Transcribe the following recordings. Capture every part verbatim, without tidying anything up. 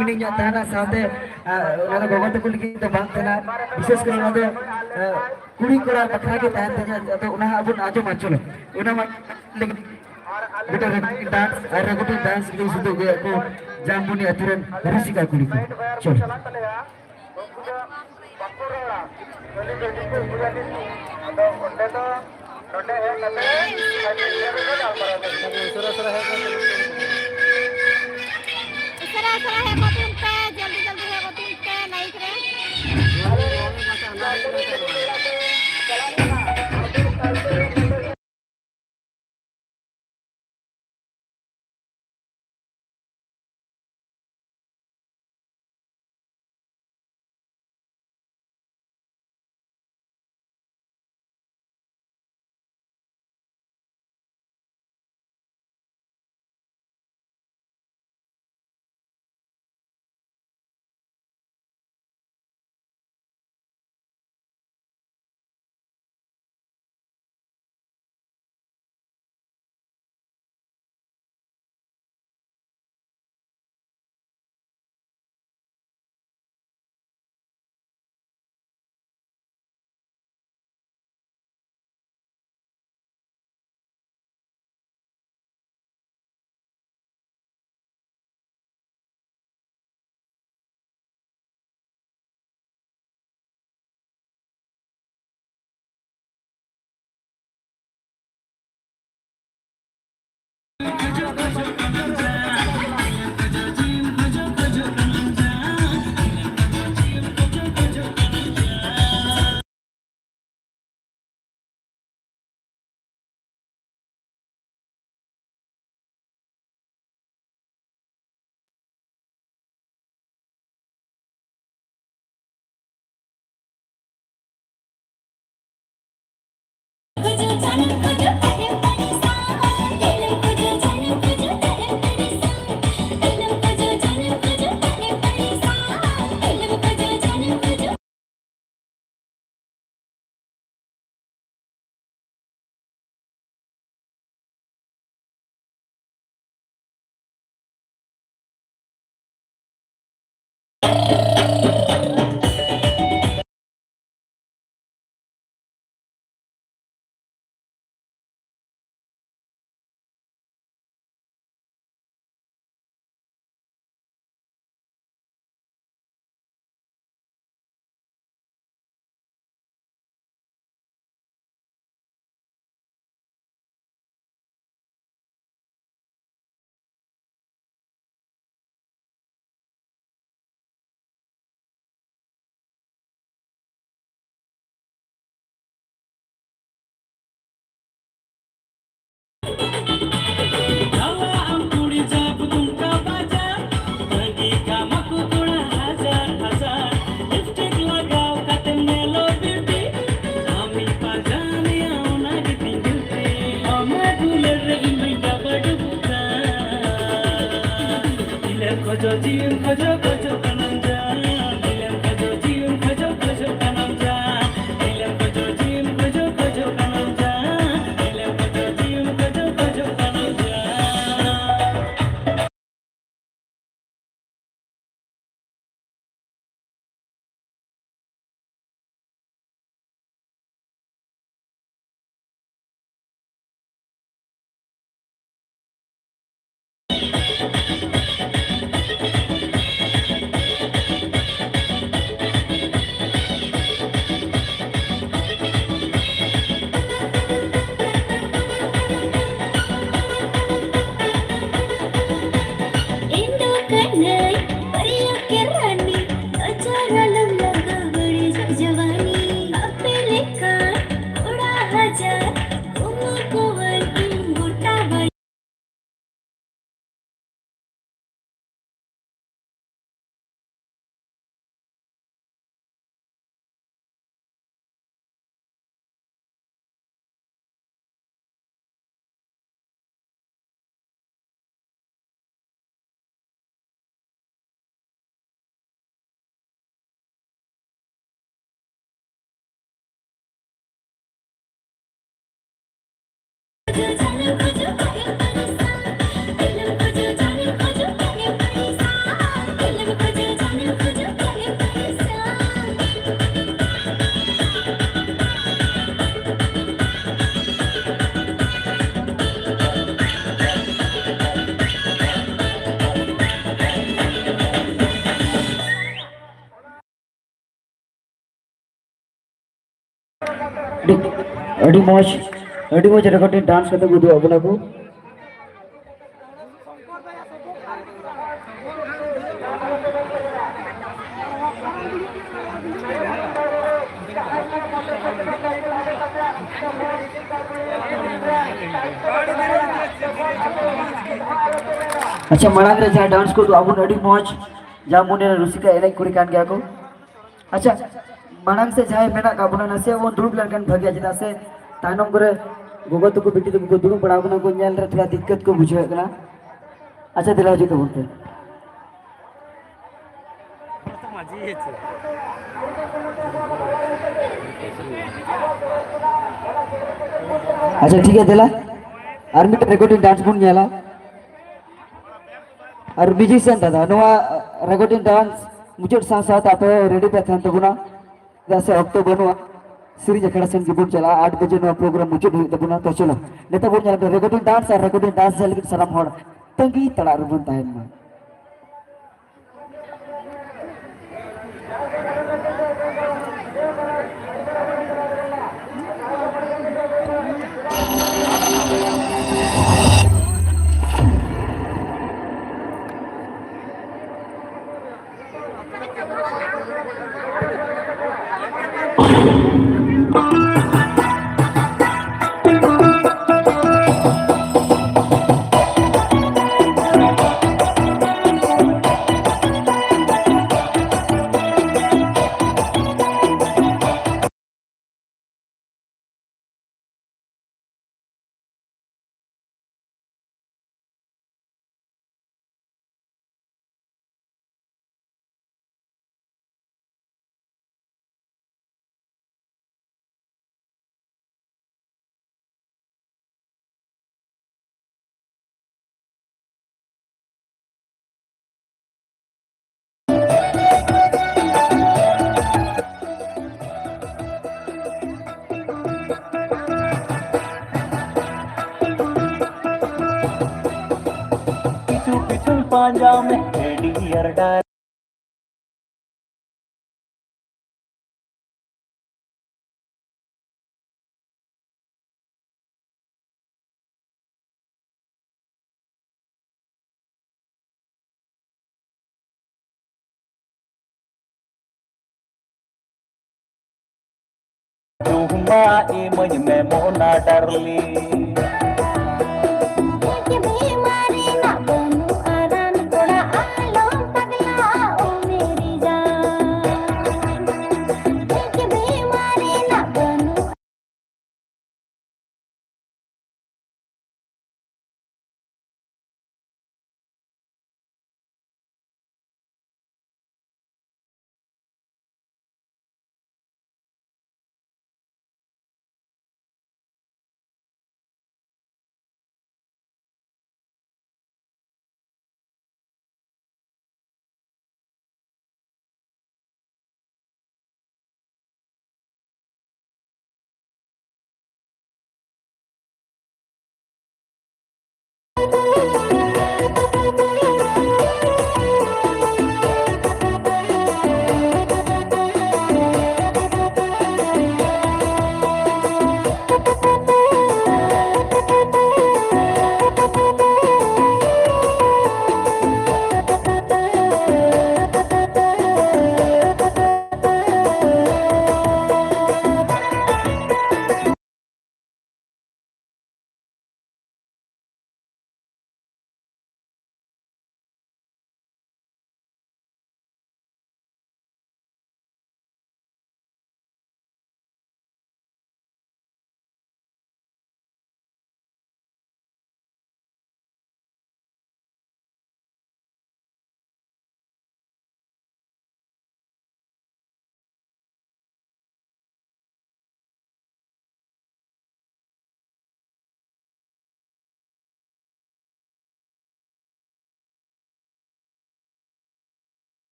ᱦᱩᱰᱤᱧ ᱧᱚᱜ ᱛᱟᱦᱮᱱᱟ, ᱥᱟᱶᱛᱮ, ᱟ, ᱚᱱᱟ ᱫᱚ ᱜᱚᱜᱚ ᱛᱟᱠᱚ ᱞᱟᱹᱜᱤᱫ ᱫᱚ ᱵᱟᱝ ᱛᱟᱦᱮᱱᱟ, ᱵᱤᱥᱮᱥ ᱠᱚᱨᱮ ᱚᱱᱟ ᱫᱚ, ᱟ, ᱠᱩᱲᱤ ᱠᱚᱲᱟ ᱵᱟᱠᱷᱨᱟ ᱜᱮ ᱛᱟᱦᱮᱱ ᱛᱟᱦᱮᱸᱫ, ᱟᱫᱚ ᱚᱱᱟ ᱦᱚᱸ ᱟᱵᱚ ᱟᱸᱡᱚᱢᱟ᱾ ᱪᱚᱞᱚ, ᱚᱱᱟ ᱢᱟ ᱞᱟᱹᱜᱤᱫ ᱢᱤᱫᱴᱟᱝ ᱨᱮᱜᱩᱞᱟᱨ ᱰᱟᱱᱥ ᱟᱨ ᱨᱮᱜᱩᱞᱟᱨ ᱰᱟᱱᱥ ᱞᱟᱹᱜᱤᱫ ᱥᱩᱫᱷᱩ ᱜᱮ ᱟᱠᱚ ᱡᱟᱢᱵᱩᱱᱤ ᱟᱹᱛᱩ ᱨᱮᱱ ᱨᱩᱥᱤᱠᱟ ᱠᱩᱲᱤ ᱠᱚ᱾ ᱪᱚᱞᱚ᱾ ᱟᱫᱚ ᱚᱸᱰᱮ ᱫᱚ ᱱᱚᱰᱮ ᱦᱮᱡ ᱠᱟᱛᱮ ᱟᱹᱰᱤ ᱰᱷᱮᱨ ᱜᱮ ᱜᱟᱞᱢᱟᱨᱟᱣ ᱫᱟᱲᱮᱭᱟᱜᱼᱟ᱾ ᱩᱥᱟᱹᱨᱟ ᱩᱥᱟᱹᱨᱟ ᱦᱮᱡ ᱠᱚᱜ ᱛᱟᱵᱚᱱ ᱯᱮ᱾ ᱩᱥᱟᱹᱨᱟ ᱩᱥᱟᱹᱨᱟ ᱦᱮᱡ ᱠᱚᱜ ᱛᱟᱵᱚᱱ ᱯᱮ, ᱡᱚᱞᱫᱤ ᱡᱚᱞᱫᱤ ᱦᱮᱡ ᱠᱚᱜ ᱛᱟᱵᱚᱱ ᱯᱮ ᱞᱟᱭᱤᱵᱷ ᱨᱮ᱾ ᱪᱟᱞᱟᱜ ᱟᱢ ᱠᱩᱲᱤ ᱡᱟᱵ ᱫᱩᱢᱠᱟ ᱵᱟᱡᱟᱨ, ᱛᱟᱺᱜᱤ ᱠᱟᱢᱟ ᱠᱚ ᱠᱚᱲᱟ ᱦᱟᱡᱟᱨ ᱦᱟᱡᱟᱨ, lipstick ᱞᱟᱜᱟᱣ ᱠᱟᱛᱮᱢ ᱧᱮᱞᱚᱜ beauty, ᱟᱢᱤᱧ ᱯᱟᱸᱡᱟ ᱢᱮᱭᱟ ᱚᱱᱟ ᱜᱮ ᱛᱤᱧ duty, ᱟᱢᱟᱜ ᱫᱩᱞᱟᱹᱲ ᱨᱮ ᱤᱧ ᱢᱟᱧ ᱰᱟᱵᱟ ᱰᱩᱵᱩᱜ ᱠᱟᱱ, ᱫᱤᱞᱮᱢ ᱠᱷᱚᱡᱚᱜ ᱡᱤᱣᱤᱢ ᱠᱷᱚᱡᱚᱜ ᱠᱷᱚᱡᱚᱜ ᱠᱟᱱᱟᱢ ᱡᱟᱱ, ᱫᱤᱞᱮᱢ ᱠᱷᱚᱡᱚᱜ ᱡᱤᱣᱤᱢ ᱠᱷᱚᱡᱚᱜ ᱠᱷᱚᱡᱚᱜ ᱠᱟᱱᱟᱢ ᱡᱟᱱ, ᱫᱤᱞᱮᱢ ᱠᱷᱚᱡᱚᱜ ᱡᱤᱣᱤᱢ ᱠᱷᱚᱡᱚᱜ ᱠᱷᱚᱡᱚᱜ ᱠᱟᱱᱟᱢ ᱡᱟᱱ, ᱫᱤᱞᱮᱢ ᱠᱷᱚᱡᱚᱜ ᱡᱤᱣᱤᱢ ᱠᱷᱚᱡᱚᱜ ᱠᱷᱚᱡᱚᱜ ᱠᱟᱱᱟᱢ ᱡᱟᱱ᱾ ᱤᱧ ᱫᱚ ᱠᱟᱹᱱᱟᱹᱧ ᱯᱟᱹᱨᱤᱭᱟᱹ ᱠᱮᱨᱟᱱᱤ, ᱱᱚᱡᱚᱨ ᱟᱞᱚᱢ ᱞᱟᱜᱟᱣ ᱵᱟᱹᱲᱤᱡᱚᱜ ᱡᱟᱣᱟᱱᱤ᱾ ᱟᱯᱮ ᱞᱮᱠᱟᱱ ᱠᱚᱲᱟ ᱦᱟᱡᱟᱨ ᱠᱚᱢᱟ ᱠᱚᱣᱟᱧ ᱤᱧ ᱜᱚᱴᱟ ᱵᱟᱲᱤ᱾ ᱟᱹᱰᱤ, ᱟᱹᱰᱤ ᱢᱚᱡᱽ, ᱟᱹᱰᱤ ᱢᱚᱡᱽ ᱨᱮᱠᱚᱨᱰᱤᱝ ᱰᱟᱱᱥ ᱠᱟᱛᱮ ᱠᱚ ᱩᱫᱩᱜ ᱟᱵᱚᱱᱟ ᱠᱚ᱾ ᱟᱪᱪᱷᱟ, ᱢᱟᱲᱟᱝ ᱨᱮ ᱡᱟᱦᱟᱸ ᱰᱟᱱᱥ ᱠᱚ ᱩᱫᱩᱜ ᱟᱵᱚᱱ, ᱟᱹᱰᱤ ᱢᱚᱡᱽ, ᱡᱟ ᱢᱚᱱᱮ ᱨᱮ ᱨᱩᱥᱤᱠᱟ ᱮᱱᱮᱡ ᱠᱩᱲᱤ ᱠᱟᱱ ᱜᱮᱭᱟ ᱠᱚ᱾ ᱟᱪᱪᱷᱟ, ᱢᱟᱲᱟᱝ ᱥᱮ ᱡᱟᱦᱟᱸᱭ ᱢᱮᱱᱟᱜ ᱠᱟᱜ ᱵᱚᱱᱟ, ᱱᱟᱥᱮᱭᱟᱜ ᱵᱚᱱ ᱫᱩᱲᱩᱵ ᱞᱮᱱᱠᱷᱟᱱ ᱵᱷᱟᱜᱮᱭᱟ, ᱪᱮᱫᱟᱜ ᱥᱮ ᱛᱟᱭᱱᱚᱢ ᱠᱚᱨᱮ ᱜᱚᱜᱚ ᱛᱟᱠᱚ, ᱵᱤᱴᱤ ᱛᱟᱠᱚ ᱠᱚ ᱫᱩᱲᱩᱵ ᱵᱟᱲᱟ ᱟᱠᱟᱱᱟ, ᱩᱱᱠᱩ ᱧᱮᱞ ᱨᱮ ᱛᱷᱚᱲᱟ ᱫᱤᱠᱠᱟᱛ ᱠᱚ ᱵᱩᱡᱷᱟᱹᱣᱮᱫ ᱠᱟᱱᱟ᱾ ᱟᱪᱪᱷᱟ, ᱫᱮᱞᱟ ᱦᱤᱡᱩᱜ ᱛᱟᱵᱚᱱ ᱯᱮ᱾ ᱟᱪᱪᱷᱟ, ᱴᱷᱤᱠ ᱜᱮᱭᱟ, ᱫᱮᱞᱟ ᱟᱨ ᱢᱤᱫᱴᱮᱱ ᱨᱮᱠᱚᱨᱰᱤᱝ ᱰᱟᱱᱥ ᱵᱚᱱ ᱧᱮᱞᱟ᱾ ᱟᱨ ᱢᱤᱭᱩᱡᱤᱥᱤᱭᱟᱱ ᱫᱟᱫᱟ, ᱱᱚᱣᱟ ᱨᱮᱠᱚᱨᱰᱤᱝ ᱰᱟᱱᱥ ᱢᱩᱪᱟᱹᱫ ᱥᱟᱶ ᱥᱟᱶᱛᱮ ᱟᱯᱮ ᱦᱚᱸ ᱨᱮᱰᱤ ᱯᱮ ᱛᱟᱦᱮᱱ ᱛᱟᱵᱚᱱᱟ, ᱪᱮᱫᱟᱜ ᱥᱮ ᱚᱠᱛᱚ ᱵᱟᱹᱱᱩᱜᱼᱟ᱾ ᱥᱮᱨᱮᱧ ᱟᱠᱷᱲᱟ ᱥᱮᱱ ᱜᱮᱵᱚᱱ ᱪᱟᱞᱟᱜᱼᱟ, ᱟᱴ ᱵᱟᱡᱮ ᱱᱚᱣᱟ ᱯᱨᱳᱜᱨᱟᱢ ᱢᱩᱪᱟᱹᱫ ᱦᱩᱭᱩᱜ ᱛᱟᱵᱚᱱᱟ᱾ ᱛᱚ ᱪᱚᱞᱚ, ᱱᱤᱛᱚᱜ ᱵᱚᱱ ᱧᱮᱞ ᱨᱮᱠᱚᱨᱰᱤᱝ ᱰᱟᱱᱥ ᱟᱨ ᱨᱮᱠᱚᱨᱰᱤᱝ ᱰᱟᱱᱥ ᱧᱮᱞ ᱞᱟᱹᱜᱤᱫ ᱥᱟᱱᱟᱢ ᱦᱚᱲ ᱛᱟᱺᱜᱤ ᱛᱟᱲᱟᱜ ᱨᱮᱵᱚᱱ ᱛᱟᱦᱮᱱ ᱢᱟ᱾ ᱯᱤᱪᱷᱩ ᱯᱤᱪᱷᱩ ᱯᱟᱸᱡᱟ ᱢᱮ, ᱟᱹᱰᱤ ᱟᱨᱰᱟᱨ᱾ ᱪᱩᱢᱟ ᱤᱢᱟᱹᱧ ᱢᱮ ᱢᱚᱱᱟ ᱰᱟᱨᱞᱤᱝ᱾ ᱪᱮᱫ ᱵᱤᱢᱟᱨᱤ ᱱᱟᱜ ᱵᱟᱹᱱᱩᱜᱼᱟ᱾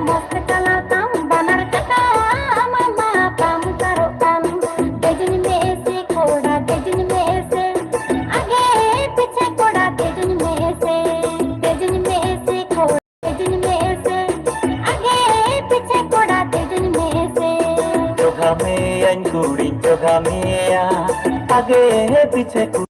ᱢᱚᱥᱛ ᱪᱟᱞᱟᱣ ᱛᱟᱢ ᱵᱟᱱᱟᱨ ᱠᱟᱴᱟ, ᱟᱢᱟᱜ ᱢᱟ ᱛᱟᱢ ᱛᱟᱨᱚᱜ ᱠᱟᱱ᱾ ᱫᱮᱡᱤᱧ ᱢᱮ ᱥᱮ ᱠᱚᱲᱟ, ᱫᱮᱡᱤᱧ ᱢᱮ ᱥᱮ, ᱟᱜᱮ ᱯᱤᱪᱷᱮ ᱠᱚᱲᱟ, ᱫᱮᱡᱤᱧ ᱢᱮ ᱥᱮ, ᱫᱮᱡᱤᱧ ᱢᱮ ᱥᱮ ᱠᱚᱲᱟ, ᱫᱮᱡᱤᱧ ᱢᱮ ᱥᱮ, ᱟᱜᱮ ᱯᱤᱪᱷᱮ ᱠᱚᱲᱟ, ᱫᱮᱡᱤᱧ ᱢᱮ ᱥᱮ᱾ ᱪᱚᱜᱟ ᱢᱮᱭᱟᱧ ᱠᱩᱲᱤᱧ ᱪᱚᱜᱟ ᱢᱮᱭᱟ, ᱟᱜᱮ ᱯᱤᱪᱷᱮ ᱠᱩᱲᱤ᱾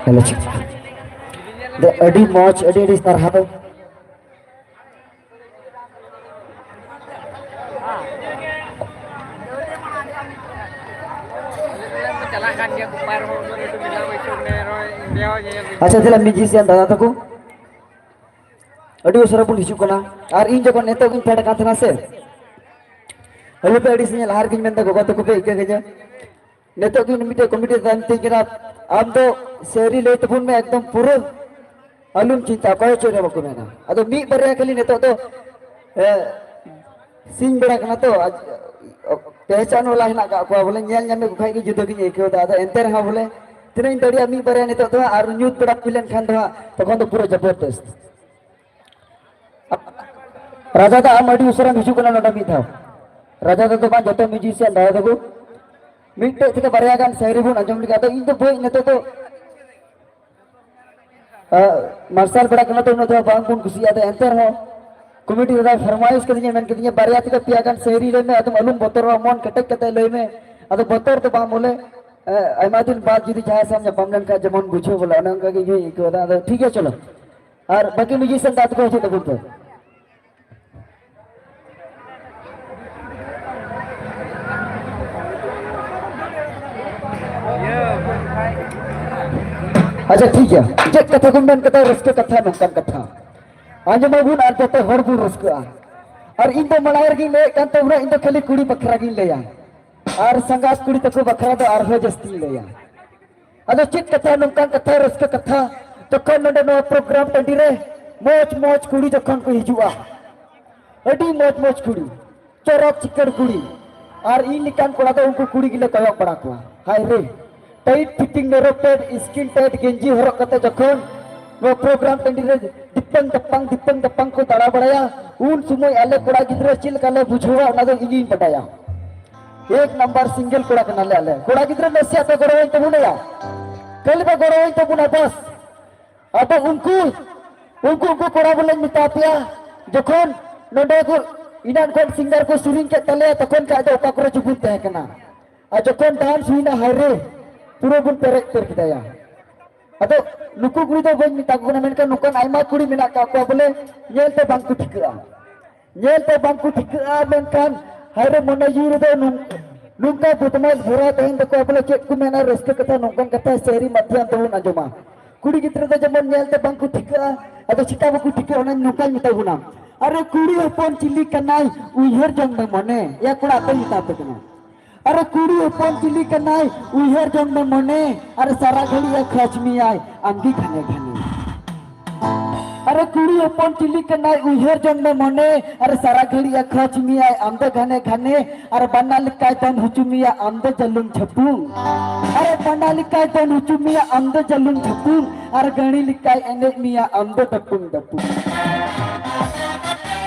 Hello, check. ᱟᱹᱰᱤ ᱢᱚᱡᱽ, ᱟᱹᱰᱤ ᱟᱹᱰᱤ ᱥᱟᱨᱦᱟᱣ᱾ ᱪᱟᱞᱟᱜ ᱠᱟᱱ ᱜᱮᱭᱟ ᱠᱚ ᱯᱟᱨ ᱦᱚᱸ, ᱩᱱᱟᱹᱜ ᱞᱟᱹᱴᱩ ᱢᱮᱞᱟ ᱵᱟᱹᱭᱥᱟᱹᱣ ᱢᱮ, ᱨᱚᱭ ᱤᱱᱰᱤᱭᱟ ᱦᱚᱸ ᱧᱮᱧᱮᱞ ᱦᱤᱡᱩᱜ᱾ ᱟᱪᱪᱷᱟ, ᱛᱟᱦᱞᱮ ᱢᱤᱭᱩᱡᱤᱥᱤᱭᱟᱱ ᱫᱟᱫᱟ ᱛᱟᱠᱚ ᱟᱹᱰᱤ ᱩᱥᱟᱹᱨᱟ ᱵᱚᱱ ᱦᱤᱡᱩᱜ ᱠᱟᱱᱟ᱾ ᱟᱨ ᱤᱧ ᱡᱚᱠᱷᱚᱱ ᱱᱤᱛᱚᱜ ᱜᱤᱧ ᱯᱷᱮᱰ ᱟᱠᱟᱱ ᱛᱟᱦᱮᱱᱟ ᱥᱮ, ᱟᱹᱞᱩ ᱯᱮ ᱟᱹᱰᱤ ᱥᱟᱺᱜᱤᱧ ᱞᱟᱦᱟ ᱨᱮᱜᱤᱧ ᱢᱮᱱᱫᱟ, ᱜᱚᱜᱚ ᱛᱟᱠᱚ ᱯᱮ ᱤᱠᱟᱹ ᱠᱟᱹᱧᱟ᱾ ᱱᱤᱛᱚᱜ ᱜᱮ ᱢᱤᱫᱴᱮᱡ ᱠᱚᱢᱤᱴᱤ ᱨᱮ ᱛᱟᱦᱮᱱ ᱛᱤᱧ ᱠᱟᱱᱟ, ᱟᱢ ᱫᱚ ᱥᱮᱨᱤ ᱞᱟᱹᱭ ᱛᱟᱵᱚᱱ ᱢᱮ ᱮᱠᱫᱚᱢ ᱯᱩᱨᱟᱹ᱾ ᱟᱞᱚᱢ ᱪᱤᱱᱛᱟᱹ, ᱚᱠᱚᱭ ᱦᱚᱸ ᱪᱮᱫ ᱦᱚᱸ ᱵᱟᱠᱚ ᱢᱮᱱᱟ᱾ ᱟᱫᱚ ᱢᱤᱫ ᱵᱟᱨᱭᱟ ᱠᱷᱟᱹᱞᱤ ᱱᱤᱛᱚᱜ ᱫᱚ, ᱮ, ᱥᱤᱧ ᱵᱮᱲᱟ ᱠᱟᱱᱟ ᱛᱚ, ᱟᱡ, ᱚ, ᱯᱮᱦᱪᱟᱱ ᱣᱟᱞᱟ ᱦᱮᱱᱟᱜ ᱠᱟᱜ ᱠᱚᱣᱟ, ᱵᱚᱞᱮ ᱧᱮᱞ ᱧᱟᱢ ᱞᱮᱠᱚ ᱠᱷᱟᱡ ᱜᱮ ᱡᱩᱫᱟᱹ ᱜᱤᱧ ᱟᱹᱭᱠᱟᱹᱣ ᱫᱟ᱾ ᱟᱫᱚ ᱮᱱᱛᱮ ᱨᱮᱦᱚᱸ ᱵᱚᱞᱮ ᱛᱤᱱᱟᱹᱜ ᱤᱧ ᱫᱟᱲᱮᱭᱟᱜᱼᱟ ᱢᱤᱫ ᱵᱟᱨᱭᱟ ᱱᱤᱛᱚᱜ ᱫᱚ ᱦᱟᱸᱜ, ᱟᱨ ᱧᱩᱛ ᱵᱮᱲᱟ ᱦᱩᱭ ᱞᱮᱱᱠᱷᱟᱱ ᱫᱚ ᱦᱟᱸᱜ, ᱛᱚᱠᱷᱚᱱ ᱫᱚ ᱯᱩᱨᱟᱹ ᱡᱚᱵᱚᱨᱫᱚᱥᱛ᱾ ᱨᱟᱡᱟ ᱫᱟ, ᱟᱢ ᱟᱹᱰᱤ ᱩᱥᱟᱹᱨᱟᱢ ᱦᱤᱡᱩᱜ ᱠᱟᱱᱟ ᱱᱚᱰᱮ ᱢᱤᱫ ᱫᱷᱟᱣ᱾ ᱨᱟᱡᱟ ᱫᱟ ᱫᱚ ᱵᱟᱝ, ᱡᱚᱛᱚ ᱢᱤᱭᱩᱡᱤᱥᱤᱭᱟᱱ ᱫᱟᱫᱟ ᱛᱟᱠᱚ ᱢᱤᱫᱴᱮᱡ ᱛᱷᱮᱠᱮ ᱵᱟᱨᱭᱟ ᱜᱟᱱ ᱥᱟᱭᱨᱤ ᱵᱚᱱ ᱟᱸᱡᱚᱢ ᱞᱮᱠᱷᱟᱡ ᱫᱚ, ᱤᱧ ᱫᱚ ᱵᱟᱹᱧ, ᱱᱤᱛᱚᱜ ᱫᱚ ᱟᱜ, ᱢᱟᱨᱥᱟᱞ ᱵᱮᱲᱟ ᱠᱟᱱᱟ ᱛᱚ, ᱩᱱᱟᱹᱜ ᱫᱚ ᱵᱟᱝ ᱵᱚᱱ ᱠᱩᱥᱤᱭᱟᱜᱼᱟ᱾ ᱟᱫᱚ ᱮᱱᱛᱮ ᱨᱮᱦᱚᱸ ᱠᱚᱢᱤᱴᱤ ᱫᱟᱫᱟᱭ ᱯᱷᱟᱨᱢᱟᱭᱤᱥ ᱠᱟᱫᱤᱧᱟ, ᱢᱮᱱ ᱠᱟᱫᱤᱧᱟ, "ᱵᱟᱨᱭᱟ ᱛᱷᱮᱠᱮ ᱯᱮᱭᱟ ᱜᱟᱱ ᱥᱟᱭᱨᱤ ᱞᱟᱹᱭ ᱢᱮ, ᱟᱫᱚᱢ ᱟᱞᱚᱢ ᱵᱚᱛᱚᱨᱚᱜᱼᱟ, ᱢᱚᱱ ᱠᱮᱴᱮᱡ ᱠᱟᱛᱮ ᱞᱟᱹᱭ ᱢᱮ᱾" ᱟᱫᱚ ᱵᱚᱛᱚᱨ ᱫᱚ ᱵᱟᱝ ᱵᱚᱞᱮ, ᱮ, ᱟᱭᱢᱟ ᱫᱤᱱ ᱵᱟᱫ ᱡᱩᱫᱤ ᱡᱟᱦᱟᱸᱭ ᱥᱟᱶ ᱧᱟᱯᱟᱢ ᱞᱮᱱᱠᱷᱟᱱ ᱡᱮᱢᱚᱱ ᱵᱩᱡᱷᱟᱹᱣ ᱵᱚᱞᱮ, ᱚᱱᱮ ᱚᱱᱠᱟ ᱜᱮ ᱤᱧ ᱦᱚᱸᱧ ᱟᱹᱭᱠᱟᱹᱣ ᱫᱟ᱾ ᱟᱫᱚ ᱴᱷᱤᱠ ᱜᱮᱭᱟ, ᱪᱚᱞᱚ, ᱟᱨ ᱵᱟᱹᱠᱤ ᱢᱤᱭᱩᱡᱤᱥᱤᱭᱟᱱ ᱫᱟ ᱛᱟᱠᱚ ᱦᱤᱡᱩᱜ ᱛᱟᱵᱚᱱ ᱯᱮ᱾ ᱟᱪᱪᱷᱟ, ᱴᱷᱤᱠ ᱜᱮᱭᱟ᱾ ᱪᱮᱫ ᱠᱟᱛᱷᱟ ᱠᱚ ᱢᱮᱱ ᱠᱟᱫᱟ? ᱨᱟᱹᱥᱠᱟᱹ ᱠᱟᱛᱷᱟ, ᱱᱚᱝᱠᱟᱱ ᱠᱟᱛᱷᱟ ᱟᱸᱡᱚᱢᱟᱵᱚᱱ ᱟᱨ ᱡᱚᱛᱚ ᱦᱚᱲ ᱵᱚᱱ ᱨᱟᱹᱥᱠᱟᱹᱜᱼᱟ᱾ ᱟᱨ ᱤᱧ ᱫᱚ ᱢᱟᱲᱟᱝ ᱨᱮᱜᱮᱧ ᱞᱟᱹᱭᱮᱫ ᱠᱟᱱ ᱛᱟᱵᱚᱱᱟ, ᱤᱧ ᱫᱚ ᱠᱷᱟᱹᱞᱤ ᱠᱩᱲᱤ ᱵᱟᱠᱷᱨᱟ ᱜᱤᱧ ᱞᱟᱹᱭᱟ, ᱟᱨ ᱥᱟᱸᱜᱟᱥ ᱠᱩᱲᱤ ᱛᱟᱠᱚ ᱵᱟᱠᱷᱨᱟ ᱫᱚ ᱟᱨᱦᱚᱸ ᱡᱟᱹᱥᱛᱤᱧ ᱞᱟᱹᱭᱟ᱾ ᱟᱫᱚ ᱪᱮᱫ ᱠᱟᱛᱷᱟ, ᱱᱚᱝᱠᱟᱱ ᱠᱟᱛᱷᱟ, ᱨᱟᱹᱥᱠᱟᱹ ᱠᱟᱛᱷᱟ, ᱡᱚᱠᱷᱚᱱ ᱱᱚᱰᱮ ᱱᱚᱣᱟ ᱯᱨᱳᱜᱨᱟᱢ ᱴᱟᱺᱰᱤ ᱨᱮ ᱢᱚᱡᱽ ᱢᱚᱡᱽ ᱠᱩᱲᱤ ᱡᱚᱠᱷᱚᱱ ᱠᱚ ᱦᱤᱡᱩᱜᱼᱟ, ᱟᱹᱰᱤ ᱢᱚᱡᱽ ᱢᱚᱡᱽ ᱠᱩᱲᱤ, ᱪᱚᱨᱚᱠ ᱪᱤᱠᱟᱹᱲ ᱠᱩᱲᱤ, ᱟᱨ ᱤᱧ ᱞᱮᱠᱟᱱ ᱠᱚᱲᱟ ᱫᱚ ᱩᱱᱠᱩ ᱠᱩᱲᱤ ᱜᱮᱞᱮ ᱠᱚᱭᱚᱜ ᱵᱟᱲᱟ ᱠᱚᱣᱟ᱾ ᱦᱟᱭ ᱨᱮ, tight fitting narrow pant, skin tight ᱜᱮᱧᱡᱤ ᱦᱚᱨᱚᱜ ᱠᱟᱛᱮ ᱡᱚᱠᱷᱚᱱ ᱱᱚᱣᱟ ᱯᱨᱳᱜᱨᱟᱢ ᱴᱟᱺᱰᱤ ᱨᱮ ᱫᱤᱯᱟᱹᱝ ᱫᱟᱯᱟᱝ, ᱫᱤᱯᱟᱹᱝ ᱫᱟᱯᱟᱝ ᱠᱚ ᱫᱟᱬᱟ ᱵᱟᱲᱟᱭᱟ, ᱩᱱ ᱥᱚᱢᱚᱭ ᱟᱞᱮ ᱠᱚᱲᱟ ᱜᱤᱫᱽᱨᱟᱹ ᱪᱮᱫ ᱞᱮᱠᱟ ᱞᱮ ᱵᱩᱡᱷᱟᱹᱣᱟ, ᱚᱱᱟ ᱫᱚ ᱤᱧᱤᱧ ᱵᱟᱰᱟᱭᱟ᱾ ᱮᱠ ᱱᱟᱢᱵᱟᱨ ᱥᱤᱝᱜᱮᱞ ᱠᱚᱲᱟ ᱠᱟᱱᱟᱞᱮ ᱟᱞᱮ᱾ ᱠᱚᱲᱟ ᱜᱤᱫᱽᱨᱟᱹ ᱱᱟᱥᱮᱭᱟᱜ ᱯᱮ ᱜᱚᱲᱚᱣᱟᱹᱧ ᱛᱟᱵᱚᱱᱟ ᱭᱟ, ᱠᱷᱟᱹᱞᱤ ᱯᱮ ᱜᱚᱲᱚᱣᱟᱹᱧ ᱛᱟᱵᱚᱱᱟ ᱵᱟᱥ᱾ ᱟᱫᱚ ᱩᱱᱠᱩ, ᱩᱱᱠᱩ, ᱩᱱᱠᱩ ᱠᱚᱲᱟ ᱵᱚᱞᱮᱧ ᱢᱮᱛᱟ ᱯᱮᱭᱟ, ᱡᱚᱠᱷᱚᱱ ᱱᱚᱰᱮ ᱠᱚ ᱮᱱᱟᱱ ᱠᱷᱚᱱ ᱥᱤᱝᱜᱟᱨ ᱠᱚ ᱥᱮᱨᱮᱧ ᱠᱮᱫ ᱛᱟᱞᱮᱭᱟ, ᱛᱚᱠᱷᱚᱱ ᱠᱷᱟᱡ ᱫᱚ ᱚᱠᱟ ᱠᱚᱨᱮ ᱪᱚᱵᱚᱱ ᱛᱟᱦᱮᱸ ᱠᱟᱱᱟ᱾ ᱟᱨ ᱡᱚᱠᱷᱚᱱ ᱰᱟᱱᱥ ᱦᱩᱭᱱᱟ, ᱦᱟᱭᱨᱮ, ᱯᱩᱨᱟᱹ ᱵᱚᱱ ᱯᱮᱨᱮᱡ ᱩᱛᱟᱹᱨ ᱠᱮᱫᱟᱭᱟ᱾ ᱟᱫᱚ ᱱᱩᱠᱩ ᱠᱩᱲᱤ ᱫᱚ ᱵᱟᱹᱧ ᱢᱮᱛᱟ ᱠᱚ ᱠᱟᱱᱟ, ᱢᱮᱱᱠᱷᱟᱱ ᱱᱚᱝᱠᱟᱱ ᱟᱭᱢᱟ ᱠᱩᱲᱤ ᱢᱮᱱᱟᱜ ᱠᱟᱜ ᱠᱚᱣᱟ, ᱵᱚᱞᱮ ᱧᱮᱞ ᱛᱮ ᱵᱟᱝ ᱠᱚ ᱴᱷᱤᱠᱟᱹᱜᱼᱟ, ᱧᱮᱞ ᱛᱮ ᱵᱟᱝ ᱠᱚ ᱴᱷᱤᱠᱟᱹᱜᱼᱟ, ᱢᱮᱱᱠᱷᱟᱱ ᱦᱟᱭᱨᱮ, ᱢᱚᱱᱮ ᱡᱤᱣᱤ ᱨᱮᱫᱚ ᱱᱚᱝ-, ᱱᱚᱝᱠᱟ ᱵᱚᱫᱢᱟᱥ ᱵᱷᱚᱨᱟᱣ ᱛᱟᱦᱮᱱ ᱛᱟᱠᱚᱣᱟ, ᱵᱚᱞᱮ ᱪᱮᱫ ᱠᱚ ᱢᱮᱱᱟ, ᱨᱟᱹᱥᱠᱟᱹ ᱠᱟᱛᱷᱟ, ᱱᱚᱝᱠᱟᱱ ᱠᱟᱛᱷᱟ ᱥᱟᱹᱨᱤ ᱢᱟᱫᱽᱫᱷᱚᱢ ᱛᱮᱵᱚᱱ ᱟᱸᱡᱚᱢᱟ᱾ ᱠᱩᱲᱤ ᱜᱤᱫᱽᱨᱟᱹ ᱫᱚ ᱡᱮᱢᱚᱱ ᱧᱮᱞ ᱛᱮ ᱵᱟᱝ ᱠᱚ ᱴᱷᱤᱠᱟᱹᱜᱼᱟ, ᱟᱫᱚ ᱪᱤᱠᱟ ᱵᱟᱠᱚ ᱴᱷᱤᱠᱟᱹᱜᱼᱟ, ᱚᱱᱟᱧ ᱱᱚᱝᱠᱟᱧ ᱢᱮᱛᱟ ᱵᱚᱱᱟ, ᱟᱨᱮ ᱠᱩᱲᱤ ᱦᱚᱯᱚᱱ ᱪᱤᱞᱤ ᱠᱟᱱᱟᱭ, ᱩᱭᱦᱟᱹᱨ ᱡᱚᱝ ᱢᱮ ᱢᱚᱱᱮ, ᱭᱟ ᱠᱚᱲᱟ ᱟᱯᱮᱧ ᱢᱮᱛᱟ ᱯᱮ ᱠᱟᱱᱟ᱾ ᱟᱨᱮ ᱠᱩᱲᱤ ᱦᱚᱯᱚᱱ ᱪᱤᱞᱤ ᱠᱟᱱᱟᱭ, ᱩᱭᱦᱟᱹᱨ ᱡᱚᱝ ᱢᱮ ᱢᱚᱱᱮ, ᱟᱨᱮ ᱥᱟᱨᱟ ᱜᱷᱟᱹᱲᱤᱡ ᱮ ᱠᱷᱚᱡᱽ ᱢᱮᱭᱟᱭ ᱟᱢᱜᱮ ᱜᱷᱟᱱᱮ ᱜᱷᱟᱱᱮ᱾ ᱟᱨᱮ ᱠᱩᱲᱤ ᱦᱚᱯᱚᱱ ᱪᱤᱞᱤ ᱠᱟᱱᱟᱭ, ᱩᱭᱦᱟᱹᱨ ᱡᱚᱝ ᱢᱮ ᱢᱚᱱᱮ, ᱟᱨᱮ ᱥᱟᱨᱟ ᱜᱷᱟᱹᱲᱤᱡ ᱮ ᱠᱷᱚᱡᱽ ᱢᱮᱭᱟᱭ ᱟᱢ ᱫᱚ ᱜᱷᱟᱱᱮ ᱜᱷᱟᱱᱮ, ᱟᱨ ᱵᱟᱱᱟ ᱞᱮᱠᱟᱭ ᱫᱚᱱ ᱦᱚᱪᱚ ᱢᱮᱭᱟ ᱟᱢ ᱫᱚ ᱡᱟᱹᱞᱩᱢ ᱡᱷᱟᱹᱯᱩᱝ᱾ ᱟᱨᱮ ᱵᱟᱱᱟ ᱞᱮᱠᱟᱭ ᱫᱚᱱ ᱦᱚᱪᱚ ᱢᱮᱭᱟ ᱟᱢ ᱫᱚ ᱡᱟᱹᱞᱩᱢ ᱡᱷᱟᱹᱯᱩᱝ, ᱟᱨ ᱜᱟᱹᱲᱤ ᱞᱮᱠᱟᱭ ᱮᱱᱮᱡ ᱢᱮᱭᱟ ᱟᱢ ᱫᱚ ᱫᱟᱹᱯᱩᱝ ᱫᱟᱹᱯᱩᱝ᱾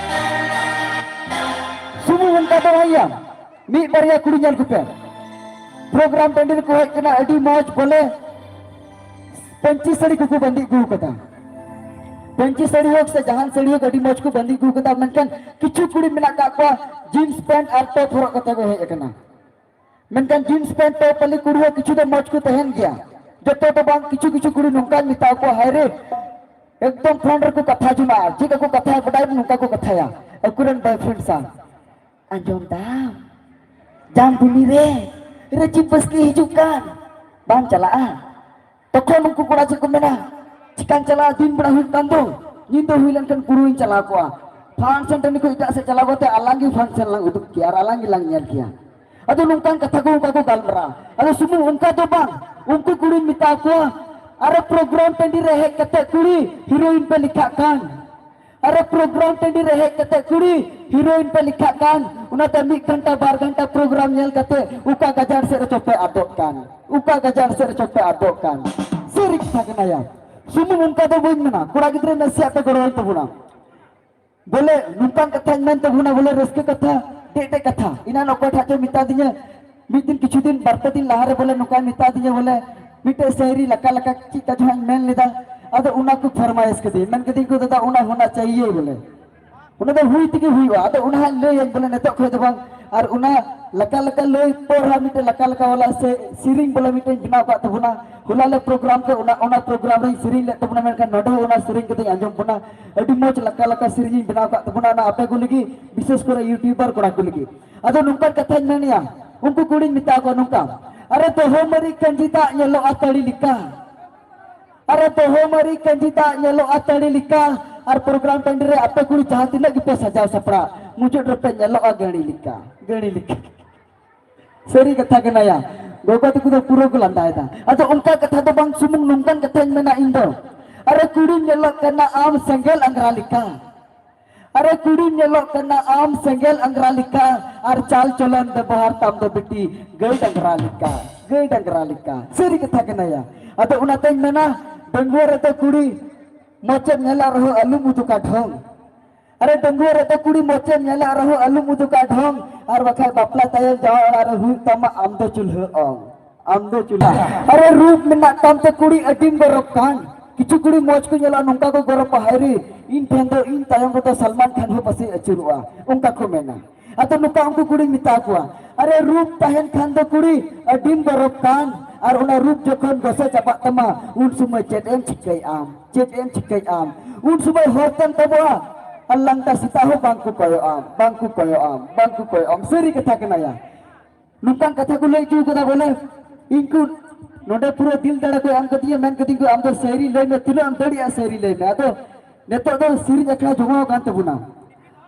ᱥᱩᱢᱩᱝ ᱚᱱᱠᱟ ᱫᱚ ᱵᱟᱝ ᱭᱟ, ᱢᱤᱫ ᱵᱟᱨᱭᱟ ᱠᱩᱲᱤ ᱧᱮᱞ ᱠᱚᱯᱮ, ᱯᱨᱳᱜᱨᱟᱢ ᱴᱟᱺᱰᱤ ᱨᱮᱠᱚ ᱦᱮᱡ ᱠᱟᱱᱟ, ᱟᱹᱰᱤ ᱢᱚᱡᱽ ᱵᱚᱞᱮ ᱯᱟᱹᱧᱪᱤ ᱥᱟᱹᱲᱤ ᱠᱚᱠᱚ ᱵᱟᱸᱫᱮ ᱟᱹᱜᱩ ᱠᱟᱫᱟ, ᱯᱟᱹᱧᱪᱤ ᱥᱟᱹᱲᱤ ᱦᱳᱠ ᱥᱮ ᱡᱟᱦᱟᱱ ᱥᱟᱹᱲᱤ ᱦᱳᱠ, ᱟᱹᱰᱤ ᱢᱚᱡᱽ ᱠᱚ ᱵᱟᱸᱫᱮ ᱟᱹᱜᱩ ᱠᱟᱫᱟ, ᱢᱮᱱᱠᱷᱟᱱ ᱠᱤᱪᱷᱩ ᱠᱩᱲᱤ ᱢᱮᱱᱟᱜ ᱠᱟᱜ ᱠᱚᱣᱟ ᱡᱤᱱᱥ ᱯᱮᱱᱴ ᱟᱨ ᱴᱚᱯ ᱦᱚᱨᱚᱜ ᱠᱟᱛᱮ ᱠᱚ ᱦᱮᱡ ᱟᱠᱟᱱᱟ᱾ ᱢᱮᱱᱠᱷᱟᱱ ᱡᱤᱱᱥ ᱯᱮᱱᱴ ᱴᱚᱯ ᱵᱟᱞᱤ ᱠᱩᱲᱤ ᱦᱚᱸ ᱠᱤᱪᱷᱩ ᱫᱚ ᱢᱚᱡᱽ ᱠᱚ ᱛᱟᱦᱮᱱ ᱜᱮᱭᱟ, ᱡᱚᱛᱚ ᱫᱚ ᱵᱟᱝ, ᱠᱤᱪᱷᱩ ᱠᱤᱪᱷᱩ ᱠᱩᱲᱤ ᱱᱚᱝᱠᱟᱧ ᱢᱮᱛᱟ ᱠᱚᱣᱟ, ᱦᱟᱭ ᱨᱮ, ᱮᱠᱫᱚᱢ ᱯᱷᱳᱱ ᱨᱮᱠᱚ ᱠᱟᱛᱷᱟ ᱡᱚᱱᱟᱜᱼᱟ, ᱪᱮᱫ ᱠᱚ ᱠᱟᱛᱷᱟᱭᱟ ᱵᱟᱰᱟᱭ ᱵᱟᱹᱱᱩᱜ, ᱱᱚᱝᱠᱟ ᱠᱚ ᱠᱟᱛᱷᱟᱭᱟ ᱟᱠᱚᱨᱮᱱ ᱵᱚᱭᱯᱷᱨᱮᱱᱰ ᱥᱟᱶ᱾ ᱟᱸᱡᱚᱢ ᱫᱟᱢ, ᱡᱟᱢᱵᱩᱱᱤ ᱨᱮ ᱨᱟᱡᱤᱵ ᱵᱟᱥᱠᱮ ᱦᱤᱡᱩᱜ ᱠᱟᱱ, ᱵᱟᱢ ᱪᱟᱞᱟᱜᱼᱟ? ᱛᱚᱠᱷᱚᱱ ᱩᱱᱠᱩ ᱠᱚᱲᱟ ᱪᱮᱫ ᱠᱚ ᱢᱮᱱᱟ, ᱪᱤᱠᱟᱹᱧ ᱪᱟᱞᱟᱜᱼᱟ, ᱫᱤᱱ ᱵᱮᱲᱟ ᱦᱩᱭᱩᱜ ᱠᱟᱱ ᱫᱚ, ᱧᱤᱫᱟᱹ ᱦᱩᱭ ᱞᱮᱱᱠᱷᱟᱱ ᱠᱩᱲᱩᱧ ᱪᱟᱞᱟᱣ ᱠᱚᱜᱼᱟ᱾ ᱯᱷᱟᱱᱥᱮᱱ ᱴᱟᱺᱰᱤ ᱠᱷᱚᱱ ᱮᱴᱟᱜ ᱥᱮᱫ ᱪᱟᱞᱟᱣ ᱠᱟᱛᱮ ᱟᱞᱟᱝ ᱜᱮ ᱯᱷᱟᱱᱥᱮᱱ ᱞᱟᱝ ᱩᱫᱩᱜ ᱠᱮᱭᱟ ᱟᱨ ᱟᱞᱟᱝ ᱜᱮᱞᱟᱝ ᱧᱮᱞ ᱠᱮᱭᱟ᱾ ᱟᱫᱚ ᱱᱚᱝᱠᱟᱱ ᱠᱟᱛᱷᱟ ᱠᱚ ᱚᱱᱠᱟ ᱠᱚ ᱜᱟᱞᱢᱟᱨᱟᱣᱟ᱾ ᱟᱫᱚ ᱥᱩᱢᱩᱝ ᱚᱱᱠᱟ ᱫᱚ ᱵᱟᱝ, ᱩᱱᱠᱩ ᱠᱩᱲᱤᱧ ᱢᱮᱛᱟ ᱠᱚᱣᱟ, ᱟᱨᱮ ᱯᱨᱳᱜᱨᱟᱢ ᱴᱟᱺᱰᱤ ᱨᱮ ᱦᱮᱡ ᱠᱟᱛᱮ ᱠᱩᱲᱤ ᱦᱤᱨᱳᱭᱤᱱ ᱯᱮ ᱞᱮᱠᱷᱟᱜ ᱠᱟᱱ, ᱟᱨᱮ ᱯᱨᱳᱜᱨᱟᱢ ᱴᱟᱺᱰᱤ ᱨᱮ ᱦᱮᱡ ᱠᱟᱛᱮ ᱠᱩᱲᱤ ᱦᱤᱨᱳᱭᱤᱱ ᱯᱮ ᱞᱮᱠᱷᱟᱜ ᱠᱟᱱ, ᱚᱱᱟᱛᱮ ᱢᱤᱫ ᱜᱷᱚᱱᱴᱟ ᱵᱟᱨ ᱜᱷᱚᱱᱴᱟ ᱯᱨᱳᱜᱨᱟᱢ ᱧᱮᱞ ᱠᱟᱛᱮ ᱚᱠᱟ ᱜᱟᱡᱟᱲ ᱥᱮᱫ ᱨᱮᱪᱚ ᱯᱮ ᱟᱫᱚᱜ ᱠᱟᱱ, ᱚᱠᱟ ᱜᱟᱡᱟᱲ ᱥᱮᱫ ᱨᱮᱪᱚ ᱯᱮ ᱟᱫᱚᱜ ᱠᱟᱱ᱾ ᱥᱟᱹᱨᱤ ᱠᱟᱛᱷᱟ ᱠᱟᱱᱟ ᱭᱟ᱾ ᱥᱩᱢᱩᱝ ᱚᱱᱠᱟ ᱫᱚ ᱵᱟᱹᱧ ᱢᱮᱱᱟ, ᱠᱚᱲᱟ ᱜᱤᱫᱽᱨᱟᱹ ᱱᱟᱥᱮᱭᱟᱜ ᱯᱮ ᱜᱚᱲᱚᱣᱟᱹᱧ ᱛᱟᱵᱚᱱᱟ᱾ ᱵᱚᱞᱮ ᱱᱚᱝᱠᱟᱱ ᱠᱟᱛᱷᱟᱧ ᱢᱮᱱ ᱛᱟᱵᱚᱱᱟ, ᱵᱚᱞᱮ ᱨᱟᱹᱥᱠᱟᱹ ᱠᱟᱛᱷᱟ, ᱰᱮᱡ ᱰᱮᱡ ᱠᱟᱛᱷᱟ᱾ ᱤᱱᱟᱹ ᱚᱠᱚᱭ ᱴᱷᱟᱜ ᱪᱚ ᱢᱮᱛᱟ ᱫᱤᱧᱟ, ᱢᱤᱫ ᱫᱤᱱ, ᱠᱤᱪᱷᱩ ᱫᱤᱱ, ᱵᱟᱨ ᱯᱮ ᱫᱤᱱ ᱞᱟᱦᱟ ᱨᱮ ᱵᱚᱞᱮ ᱱᱚᱝᱠᱟᱭ ᱢᱮᱛᱟ ᱫᱤᱧᱟ, ᱵᱚᱞᱮ ᱢᱤᱫᱴᱮᱡ ᱥᱟᱭᱨᱤ ᱞᱟᱠᱟ ᱞᱟᱠᱟ ᱪᱮᱫ ᱠᱟ ᱪᱚ ᱦᱟᱸᱜ ᱤᱧ ᱢᱮᱱ ᱞᱮᱫᱟ᱾ ᱟᱫᱚ ᱚᱱᱟ ᱠᱚ ᱯᱷᱚᱨᱢᱟᱭᱤᱥ ᱠᱮᱫᱤᱧ, ᱢᱮᱱ ᱠᱮᱫᱤᱧ ᱠᱚ, "ᱫᱟᱫᱟ, ᱚᱱᱟ ᱦᱳᱱᱟ ᱪᱟᱦᱤᱭᱮ ᱵᱚᱞᱮ, ᱚᱱᱟ ᱫᱚ ᱦᱩᱭ ᱛᱮᱜᱮ ᱦᱩᱭᱩᱜᱼᱟ᱾ ᱟᱫᱚ ᱚᱱᱟ ᱦᱟᱸᱜ ᱞᱟᱹᱭᱟᱹᱧ ᱵᱚᱞᱮ ᱱᱤᱛᱚᱜ ᱠᱷᱚᱡ ᱫᱚ ᱵᱟᱝ, ᱟᱨ ᱚᱱᱟ ᱞᱟᱠᱟ ᱞᱟᱠᱟ ᱞᱟᱹᱭ ᱯᱚᱨ ᱦᱟᱸᱜ ᱢᱤᱫᱴᱮᱱ ᱞᱟᱠᱟ ᱞᱟᱠᱟ ᱣᱟᱞᱟ ᱥᱮ ᱥᱮᱨᱮᱧ ᱵᱚᱞᱮ ᱢᱤᱫᱴᱮᱱ ᱵᱮᱱᱟᱣ ᱠᱟᱜ ᱛᱟᱵᱚᱱᱟ᱾ ᱦᱚᱞᱟ ᱞᱮ ᱯᱨᱳᱜᱨᱟᱢ ᱛᱮ ᱚᱱᱟ, ᱚᱱᱟ ᱯᱨᱳᱜᱨᱟᱢ ᱨᱮᱧ ᱥᱮᱨᱮᱧ ᱞᱮᱫ ᱛᱟᱵᱚᱱᱟ, ᱢᱮᱱᱠᱷᱟᱱ ᱱᱚᱰᱮ ᱦᱚᱸ ᱚᱱᱟ ᱥᱮᱨᱮᱧ ᱠᱟᱛᱮᱧ ᱟᱸᱡᱚᱢ ᱵᱚᱱᱟ᱾ ᱟᱹᱰᱤ ᱢᱚᱡᱽ ᱞᱟᱠᱟ ᱞᱟᱠᱟ ᱥᱮᱨᱮᱧ ᱤᱧ ᱵᱮᱱᱟᱣ ᱠᱟᱜ ᱛᱟᱵᱚᱱᱟ, ᱚᱱᱟ ᱟᱯᱮ ᱠᱚ ᱞᱟᱹᱜᱤᱫ, ᱵᱤᱥᱮᱥ ᱠᱚᱨᱮ ᱭᱩᱴᱩᱵᱟᱨ ᱠᱚᱲᱟ ᱠᱚ ᱞᱟᱹᱜᱤᱫ᱾ ᱟᱫᱚ ᱱᱚᱝᱠᱟᱱ ᱠᱟᱛᱷᱟᱧ ᱢᱮᱱᱮᱜᱼᱟ, ᱩᱱᱠᱩ ᱠᱩᱲᱤᱧ ᱢᱮᱛᱟ ᱠᱚᱣᱟ ᱱᱚᱝᱠᱟ, ᱟᱨᱮ ᱫᱚᱦᱚ ᱢᱟᱹᱨᱤ ᱠᱟᱹᱧᱡᱤ ᱫᱟᱜ ᱧᱮᱞᱚᱜᱼᱟ ᱛᱟᱹᱲᱤ ᱞᱮᱠᱟ᱾ ᱟᱨᱮ ᱫᱚᱦᱚ ᱢᱟᱹᱨᱤ ᱠᱟᱹᱧᱡᱤ ᱫᱟᱜ ᱧᱮᱞᱚᱜᱼᱟ ᱛᱟᱹᱲᱤ ᱞᱮᱠᱟ᱾ ᱟᱨ ᱯᱨᱳᱜᱨᱟᱢ ᱴᱟᱺᱰᱤ ᱨᱮ ᱟᱯᱮ ᱠᱩᱲᱤ ᱡᱟᱦᱟᱸ ᱛᱤᱱᱟᱹᱜ ᱜᱮᱯᱮ ᱥᱟᱡᱟᱣ ᱥᱟᱯᱲᱟᱜ, ᱢᱩᱪᱟᱹᱫ ᱨᱮᱯᱮ ᱧᱮᱞᱚᱜᱼᱟ ᱜᱟᱹᱲᱤ ᱞᱮᱠᱟ, ᱜᱟᱹᱲᱤ ᱞᱮᱠᱟ᱾ ᱥᱟᱹᱨᱤ ᱠᱟᱛᱷᱟ ᱠᱟᱱᱟ ᱭᱟ, ᱜᱚᱜᱚ ᱛᱟᱠᱚ ᱫᱚ ᱯᱩᱨᱟᱹ ᱠᱚ ᱞᱟᱸᱫᱟᱭᱮᱫᱟ᱾ ᱟᱫᱚ ᱚᱱᱠᱟ ᱠᱟᱛᱷᱟ ᱫᱚ ᱵᱟᱝ, ᱥᱩᱢᱩᱝ ᱱᱚᱝᱠᱟᱱ ᱠᱟᱛᱷᱟᱧ ᱢᱮᱱᱟ ᱤᱧ ᱫᱚ, ᱟᱨᱮ ᱠᱩᱲᱤᱢ ᱧᱮᱞᱚᱜ ᱠᱟᱱᱟ ᱟᱢ ᱥᱮᱸᱜᱮᱞ ᱟᱝᱜᱽᱨᱟ ᱞᱮᱠᱟ᱾ ᱟᱨᱮ ᱠᱩᱲᱤᱢ ᱧᱮᱞᱚᱜ ᱠᱟᱱᱟ ᱟᱢ ᱥᱮᱸᱜᱮᱞ ᱟᱝᱜᱽᱨᱟ ᱞᱮᱠᱟ, ᱟᱨ ᱪᱟᱞ ᱪᱚᱞᱚᱱ ᱵᱮᱵᱚᱦᱟᱨ ᱛᱟᱢ ᱫᱚ ᱵᱤᱴᱤ ᱜᱟᱹᱭ ᱰᱟᱝᱨᱟ ᱞᱮᱠᱟ, ᱜᱟᱹᱭ ᱰᱟᱝᱨᱟ ᱞᱮᱠᱟ᱾ ᱥᱟᱹᱨᱤ ᱠᱟᱛᱷᱟ ᱠᱟᱱᱟ ᱭᱟ᱾ ᱟᱫᱚ ᱚᱱᱟᱛᱮᱧ ᱢᱮᱱᱟ, ᱰᱟᱺᱜᱩᱣᱟᱹ ᱨᱮᱫᱚ ᱠᱩᱲᱤ ᱢᱚᱪᱮᱢ ᱧᱮᱞᱟ ᱨᱮᱦᱚᱸ ᱟᱞᱚᱢ ᱩᱫᱩᱜᱟ ᱰᱷᱚᱝ᱾ ᱟᱨᱮ ᱰᱟᱺᱜᱩᱣᱟᱹ ᱨᱮᱫᱚ ᱠᱩᱲᱤ ᱢᱚᱪᱮᱢ ᱧᱮᱞᱟ ᱨᱮᱦᱚᱸ ᱟᱞᱚᱢ ᱩᱫᱩᱜᱟ ᱰᱷᱚᱝ, ᱟᱨ ᱵᱟᱠᱷᱟᱡ ᱵᱟᱯᱞᱟ ᱛᱟᱭᱚᱢ ᱡᱟᱶᱟᱭ ᱚᱲᱟᱜ ᱨᱮ ᱦᱩᱭᱩᱜ ᱛᱟᱢᱟ ᱟᱢ ᱫᱚ ᱪᱩᱞᱦᱟᱹ ᱚᱝ᱾ ᱟᱢ ᱫᱚ ᱪᱩᱞᱦᱟᱹ᱾ ᱟᱨᱮ ᱨᱩᱯ ᱢᱮᱱᱟᱜ ᱛᱟᱢ ᱛᱮ ᱠᱩᱲᱤ ᱟᱹᱰᱤᱢ ᱜᱚᱨᱚᱵ ᱠᱟᱱ᱾ ᱠᱤᱪᱷᱩ ᱠᱩᱲᱤ ᱢᱚᱡᱽ ᱠᱚ ᱧᱮᱞᱚᱜᱼᱟ, ᱱᱚᱝᱠᱟ ᱠᱚ ᱜᱚᱨᱚᱵᱟ, "ᱦᱟᱭ ᱨᱮ, ᱤᱧ ᱴᱷᱮᱱ ᱫᱚ ᱤᱧ ᱛᱟᱭᱚᱢ ᱨᱮᱫᱚ ᱥᱟᱞᱢᱟᱱ ᱠᱷᱟᱱ ᱦᱚᱸ ᱯᱟᱥᱮᱡ ᱟᱹᱪᱩᱨᱚᱜᱼᱟ", ᱚᱱᱠᱟ ᱠᱚ ᱢᱮᱱᱟ᱾ ᱟᱫᱚ ᱱᱚᱝᱠᱟ ᱩᱱᱠᱩ ᱠᱩᱲᱤᱧ ᱢᱮᱛᱟ ᱠᱚᱣᱟ, ᱟᱨᱮ ᱨᱩᱯ ᱛᱟᱦᱮᱱ ᱠᱷᱟᱱ ᱫᱚ ᱠᱩᱲᱤ ᱟᱹᱰᱤᱢ ᱜᱚᱨᱚᱵ ᱠᱟᱱ, ᱟᱨ ᱚᱱᱟ ᱨᱩᱯ ᱡᱚᱠᱷᱚᱱ ᱜᱚᱥᱚ ᱪᱟᱵᱟᱜ ᱛᱟᱢᱟ, ᱩᱱ ᱥᱚᱢᱚᱭ ᱪᱮᱫ ᱮᱢ ᱪᱤᱠᱟᱹᱭ ᱟᱢ, ᱪᱮᱫ ᱮᱢ ᱪᱤᱠᱟᱹᱭ ᱟᱢ? ᱩᱱ ᱥᱚᱢᱚᱭ ᱦᱚᱨ ᱛᱮᱢ ᱛᱟᱵᱚᱜᱼᱟ ᱟᱨ ᱞᱟᱝᱴᱟ ᱥᱮᱛᱟ ᱦᱚᱸ ᱵᱟᱝ ᱠᱚ ᱠᱚᱭᱚᱜ ᱟᱢ, ᱵᱟᱝ ᱠᱚ ᱠᱚᱭᱚᱜ ᱟᱢ, ᱵᱟᱝ ᱠᱚ ᱠᱚᱭᱚᱜ ᱟᱢ᱾ ᱥᱟᱹᱨᱤ ᱠᱟᱛᱷᱟ ᱠᱟᱱᱟ ᱭᱟ᱾ ᱱᱚᱝᱠᱟᱱ ᱠᱟᱛᱷᱟ ᱠᱚ ᱞᱟᱹᱭ ᱦᱚᱪᱚ ᱠᱟᱫᱟ ᱵᱚᱞᱮ, ᱤᱧ ᱠᱚ ᱱᱚᱰᱮ ᱯᱩᱨᱟᱹ ᱫᱤᱞ ᱫᱟᱲᱮ ᱠᱚ ᱮᱢ ᱠᱟᱫᱤᱧᱟ, ᱢᱮᱱ ᱠᱟᱫᱤᱧ ᱠᱚ, "ᱟᱢ ᱫᱚ ᱥᱟᱭᱨᱤ ᱞᱟᱹᱭ ᱢᱮ, ᱛᱤᱱᱟᱹᱜ ᱮᱢ ᱫᱟᱲᱮᱭᱟᱜᱼᱟ ᱥᱟᱭᱨᱤ ᱞᱟᱹᱭ ᱢᱮ᱾" ᱟᱫᱚ ᱱᱤᱛᱚᱜ ᱫᱚ ᱥᱮᱨᱮᱧ ᱟᱠᱷᱲᱟ ᱡᱚᱢᱟᱣ ᱟᱠᱟᱱ ᱛᱟᱵᱚᱱᱟ,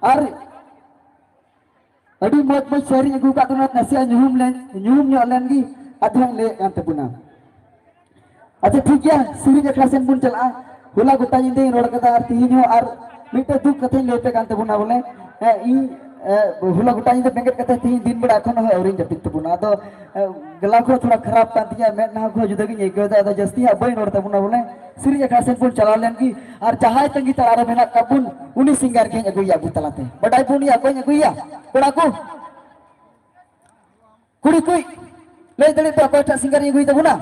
ᱟᱨ ᱟᱹᱰᱤ ᱢᱚᱡᱽ ᱢᱚᱡᱽ ᱥᱟᱭᱨᱤᱧ ᱟᱹᱜᱩ ᱟᱠᱟᱫ ᱛᱟᱵᱚᱱᱟ, ᱱᱟᱥᱮᱭᱟᱜ ᱧᱩᱦᱩᱢ ᱞᱮᱱ, ᱧᱩᱦᱩᱢ ᱧᱚᱜ ᱞᱮᱱ ᱜᱮ ᱟᱫᱚᱧ ᱞᱟᱹᱭᱮᱫ ᱠᱟᱱ ᱛᱟᱵᱚᱱᱟ᱾ ᱟᱪᱪᱷᱟ, ᱴᱷᱤᱠ ᱜᱮᱭᱟ, ᱥᱮᱨᱮᱧ ᱟᱠᱷᱲᱟ ᱥᱮᱱ ᱵᱚᱱ ᱪᱟᱞᱟᱜᱼᱟ᱾ ᱦᱚᱞᱟ ᱜᱚᱴᱟ ᱧᱤᱫᱟᱹᱧ ᱨᱚᱲ ᱠᱟᱫᱟ ᱟᱨ ᱛᱤᱦᱤᱧ ᱦᱚᱸ ᱟᱨ ᱢᱤᱫᱴᱮᱡ ᱫᱩᱠ ᱠᱟᱛᱷᱟᱧ ᱞᱟᱹᱭ ᱟᱯᱮ ᱠᱟᱱ ᱛᱟᱵᱚᱱᱟ ᱵᱚᱞᱮ᱾ ᱦᱮᱸ, ᱤᱧ, ᱮ, ᱦᱚᱞᱟ ᱜᱚᱴᱟ ᱧᱤᱫᱟᱹ ᱵᱮᱸᱜᱮᱫ ᱠᱟᱛᱮ ᱛᱤᱦᱤᱧ ᱫᱤᱱ ᱵᱮᱲᱟ ᱮᱠᱷᱚᱱ ᱦᱚᱸ ᱟᱹᱣᱨᱤᱧ ᱡᱟᱹᱯᱤᱫ ᱛᱟᱵᱚᱱᱟ᱾ ᱟᱫᱚ, ᱮ, ᱜᱟᱞᱟ ᱠᱚ ᱛᱷᱚᱲᱟ ᱠᱷᱟᱨᱟᱯ ᱠᱟᱱ ᱛᱤᱧᱟ, ᱢᱮᱫᱦᱟ ᱠᱚ ᱡᱩᱫᱟᱹ ᱜᱤᱧ ᱟᱹᱭᱠᱟᱹᱣ ᱮᱫᱟ᱾ ᱟᱫᱚ ᱡᱟᱹᱥᱛᱤ ᱦᱟᱸᱜ ᱵᱟᱹᱧ ᱨᱚᱲ ᱛᱟᱵᱚᱱᱟ ᱵᱚᱞᱮ᱾ ᱥᱮᱨᱮᱧ ᱟᱠᱷᱲᱟ ᱥᱮᱱ ᱵᱚᱱ ᱪᱟᱞᱟᱣ ᱞᱮᱱ ᱜᱮ᱾ ᱟᱨ ᱡᱟᱦᱟᱸᱭ ᱛᱟᱺᱜᱤ ᱛᱟᱲᱟᱜ ᱨᱮ ᱢᱮᱱᱟᱜ ᱠᱟᱜ ᱵᱚᱱ, ᱩᱱᱤ ᱥᱤᱝᱜᱟᱨ ᱜᱮᱧ ᱟᱹᱜᱩᱭᱟ ᱟᱵᱚ ᱛᱟᱞᱟᱛᱮ᱾ ᱵᱟᱰᱟᱭ ᱵᱚᱱ ᱩᱱᱤᱭᱟᱜ ᱚᱠᱚᱭᱤᱧ ᱟᱹᱜᱩᱭᱟ? ᱠᱚᱲᱟ ᱠᱚ, ᱠᱩᱲᱤ ᱠᱩᱡ, ᱞᱟᱹᱭ ᱫᱟᱲᱮᱭᱟᱜ ᱯᱮ ᱚᱠᱚᱭᱴᱟᱜ ᱥᱤᱝᱜᱟᱨ ᱤᱧ ᱟᱹᱜᱩᱭ ᱛᱟᱵᱚᱱᱟ?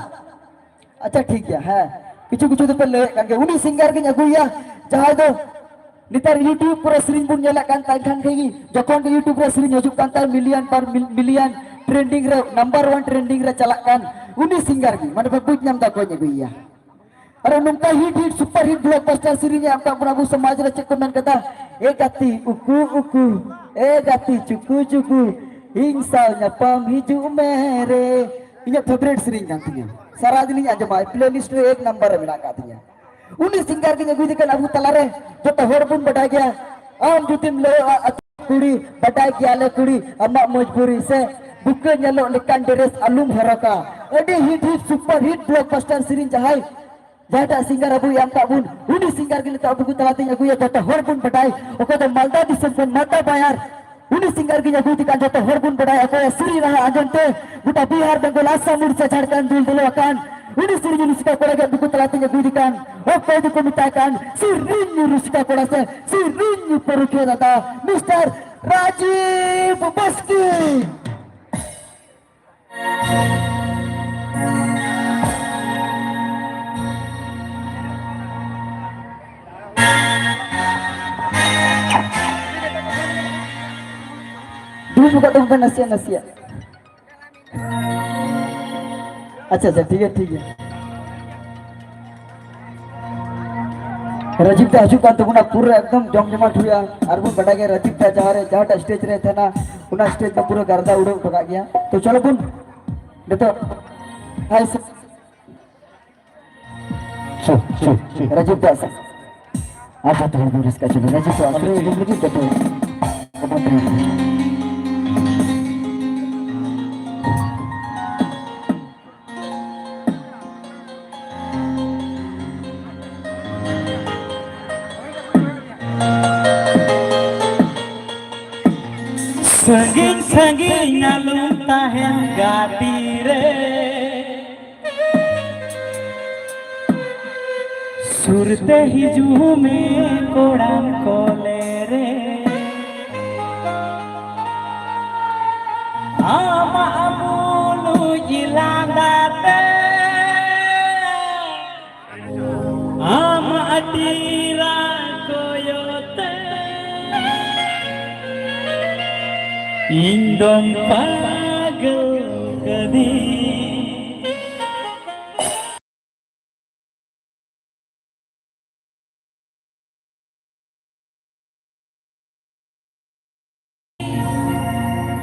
ᱟᱪᱪᱷᱟ, ᱴᱷᱤᱠ ᱜᱮᱭᱟ, ᱦᱮᱸ, ᱠᱤᱪᱷᱩ ᱠᱤᱪᱷᱩ ᱫᱚᱯᱮ ᱞᱟᱹᱭᱮᱫ ᱠᱟᱱ ᱜᱮᱭᱟ᱾ ᱩᱱᱤ ᱥᱤᱝᱜᱟᱨ ᱜᱤᱧ ᱟᱹᱜᱩᱭᱟ, ᱡᱟᱦᱟᱸᱭ ᱫᱚ ᱱᱮᱛᱟᱨ YouTube ᱠᱚᱨᱮ ᱥᱮᱨᱮᱧ ᱵᱚᱱ ᱧᱮᱞᱮᱫ ᱠᱟᱱ ᱛᱟᱭ ᱠᱷᱟᱱ ᱜᱮ, ᱡᱚᱠᱷᱚᱱ ᱜᱮ YouTube ᱨᱮ ᱥᱮᱨᱮᱧ ᱦᱤᱡᱩᱜ ᱠᱟᱱ ᱛᱟᱭ, million per million trending ᱨᱮ, number one trending ᱨᱮ ᱪᱟᱞᱟᱜ ᱠᱟᱱ, ᱩᱱᱤ singer ᱜᱮ, ᱢᱟᱱᱮ ᱯᱮ ᱵᱩᱡᱽ ᱧᱟᱢ ᱫᱟ, ᱚᱠᱚᱭ ᱟᱹᱜᱩᱭᱮᱭᱟ᱾ ᱟᱨ ᱱᱚᱝᱠᱟ hit hit super hit blockbuster ᱥᱮᱨᱮᱧ ᱮ ᱮᱢ ᱠᱟᱜ ᱵᱚᱱᱟ ᱟᱵᱚ ᱥᱚᱢᱟᱡᱽ ᱨᱮ᱾ ᱪᱮᱫ ᱠᱚ ᱢᱮᱱ ᱠᱟᱫᱟ? ᱮ ᱜᱟᱛᱮ ᱩᱠᱩ ᱩᱠᱩ, ᱮ ᱜᱟᱛᱮ ᱪᱩᱠᱩ ᱪᱩᱠᱩ, ᱤᱧ ᱥᱟᱶ ᱧᱟᱯᱟᱢ ᱦᱤᱡᱩᱜ ᱢᱮ ᱨᱮ᱾ ᱤᱧᱟᱹᱜ favourite ᱥᱮᱨᱮᱧ ᱠᱟᱱ ᱛᱤᱧᱟᱹ, ᱥᱟᱨᱟ ᱫᱤᱱᱤᱧ ᱟᱸᱡᱚᱢᱟ, playlist ᱨᱮ ᱮᱠ number ᱨᱮ ᱢᱮᱱᱟᱜ ᱟᱠᱟᱫ ᱛᱤᱧᱟᱹ᱾ ᱩᱱᱤ singer ᱜᱤᱧ ᱟᱹᱜᱩᱭᱮ ᱠᱟᱱ ᱟᱵᱚ ᱛᱟᱞᱟᱨᱮ, ᱡᱚᱛᱚ ᱦᱚᱲ ᱵᱚᱱ ᱵᱟᱰᱟᱭ ᱜᱮᱭᱟ᱾ ᱟᱢ ᱡᱩᱫᱤᱢ ᱞᱟᱹᱭᱚᱜᱼᱟ ᱟᱹᱛᱩ ᱠᱩᱲᱤ, ᱵᱟᱰᱟᱭ ᱜᱮᱭᱟᱞᱮ ᱠᱩᱲᱤ, ᱟᱢᱟᱜ ᱢᱚᱡᱽᱵᱩᱨᱤ ᱥᱮ ᱵᱩᱠᱟᱹ ᱧᱮᱞᱚᱜ ᱞᱮᱠᱟᱱ dress ᱟᱞᱚᱢ ᱦᱚᱨᱚᱜᱟ᱾ ᱟᱹᱰᱤ hit hit super hit blockbuster ᱥᱮᱨᱮᱧ ᱡᱟᱦᱟᱸᱭ, ᱡᱟᱦᱟᱸᱴᱟᱜ singer ᱟᱵᱚᱭ ᱮᱢ ᱠᱟᱜ ᱵᱚᱱ, ᱩᱱᱤ singer ᱜᱮ ᱱᱤᱛᱚᱜ ᱟᱵᱚ ᱠᱚ ᱛᱟᱞᱟᱛᱮᱧ ᱟᱹᱜᱩᱭᱟ᱾ ᱡᱚᱛᱚ ᱦᱚᱲ ᱵᱚᱱ ᱵᱟᱰᱟᱭ, ᱚᱠᱚᱭ ᱫᱚ ᱢᱟᱞᱫᱟ ᱫᱤᱥᱚᱢ ᱠᱷᱚᱱ ᱢᱟᱞᱫᱟ ᱵᱟᱭᱟᱨ, ᱩᱱᱤ singer ᱜᱤᱧ ᱟᱹᱜᱩᱭᱮ ᱠᱟᱱ, ᱡᱚᱛᱚ ᱦᱚᱲ ᱵᱚᱱ ᱵᱟᱰᱟᱭᱟ, ᱚᱠᱚᱭᱟᱜ ᱥᱮᱨᱮᱧ ᱨᱟᱦᱟ ᱟᱸᱡᱚᱢ ᱛᱮ ᱜᱚᱴᱟ ᱵᱤᱦᱟᱨ, ᱵᱮᱝᱜᱚᱞ, ᱟᱥᱟᱢ, ᱩᱲᱤᱥᱥᱟ, ᱡᱷᱟᱲᱠᱷᱚᱸᱰ ᱫᱩᱞ ᱫᱩᱞᱟᱹᱣ ᱟᱠᱟᱱ, ᱩᱱᱤ ᱥᱮᱨᱮᱧ ᱨᱩᱥᱤᱠᱟ ᱠᱚᱲᱟ ᱜᱮ ᱟᱵᱚ ᱠᱚ ᱛᱟᱞᱟᱛᱮᱧ ᱟᱹᱜᱩᱭᱮ ᱠᱟᱱ, ᱚᱠᱚᱭ ᱫᱚᱠᱚ ᱢᱮᱛᱟᱭ ᱠᱟᱱ ᱥᱮᱨᱮᱧ ᱨᱩᱥᱤᱠᱟ ᱠᱚᱲᱟ ᱥᱮ ᱥᱮᱨᱮᱧ ᱯᱟᱹᱨᱩᱠᱷᱤᱭᱟᱹ ᱫᱟᱫᱟ, Mister ᱨᱟᱡᱤᱵᱽ ᱵᱟᱥᱠᱮ᱾ ᱫᱩᱲᱩᱵ ᱧᱚᱜᱚᱜ ᱛᱟᱵᱚᱱ ᱯᱮ ᱱᱟᱥᱮᱭᱟᱜ, ᱱᱟᱥᱮᱭᱟᱜ᱾ ᱟᱪᱪᱷᱟ, ᱟᱪᱪᱷᱟ, ᱴᱷᱤᱠ ᱜᱮᱭᱟ, ᱴᱷᱤᱠ ᱜᱮᱭᱟ᱾ ᱨᱟᱡᱤᱵᱽ ᱫᱟ ᱦᱤᱡᱩᱜ ᱠᱟᱱ ᱛᱟᱵᱚᱱᱟ, ᱯᱩᱨᱟᱹ ᱮᱠᱫᱚᱢ ᱡᱚᱢ ᱡᱚᱢᱟᱴ ᱦᱩᱭᱩᱜᱼᱟ᱾ ᱟᱨ ᱵᱚᱱ ᱵᱟᱰᱟᱭ ᱜᱮᱭᱟ, ᱨᱟᱡᱤᱵᱽ ᱫᱟ ᱡᱟᱦᱟᱸ ᱨᱮ, ᱡᱟᱦᱟᱸᱴᱟᱜ stage ᱨᱮ ᱛᱟᱦᱮᱱᱟ, ᱚᱱᱟ stage ᱫᱚ ᱯᱩᱨᱟᱹ ᱜᱟᱨᱫᱟ ᱩᱰᱟᱹᱣ ᱦᱚᱴᱚ ᱠᱟᱜ ᱜᱮᱭᱟ᱾ ᱛᱚ ᱪᱚᱞᱚ ᱵᱚᱱ ᱱᱤᱛᱚᱜ, ᱦᱟᱭ ᱥᱮ᱾ ᱪᱚ, ᱪᱚ, ᱨᱟᱡᱤᱵᱽ ᱫᱟ ᱥᱮ᱾ ᱟᱪᱪᱷᱟ, ᱛᱚ ᱦᱚᱲ ᱵᱚᱱ ᱨᱟᱹᱥᱠᱟᱹ ᱦᱚᱪᱚ ᱞᱮᱱᱟ᱾ ᱨᱟᱡᱤᱵᱽ ᱫᱟ, ᱟᱯᱮ ᱨᱮᱱ ᱜᱤᱫᱽᱨᱟᱹ ᱠᱚ ᱡᱚᱛᱚ᱾ ᱥᱟᱺᱜᱤᱧ ᱥᱟᱺᱜᱤᱧ ᱟᱞᱚᱢ ᱛᱟᱦᱮᱱ ᱜᱟᱹᱰᱤ ᱨᱮ, ᱥᱩᱨ ᱛᱮ ᱦᱤᱡᱩᱜ ᱢᱮ ᱠᱚᱲᱟᱢ ᱠᱚᱞᱮ ᱨᱮ᱾ ᱟᱢᱟᱜ ᱢᱩᱞᱩᱡ ᱞᱟᱸᱫᱟ ᱛᱮ, ᱟᱢᱟᱜ ᱰᱤᱨᱟ ᱠᱚᱭᱚᱜ ᱤᱧ ᱫᱚᱢ ᱯᱟᱜᱚᱞ ᱠᱟᱹᱫᱤᱧ᱾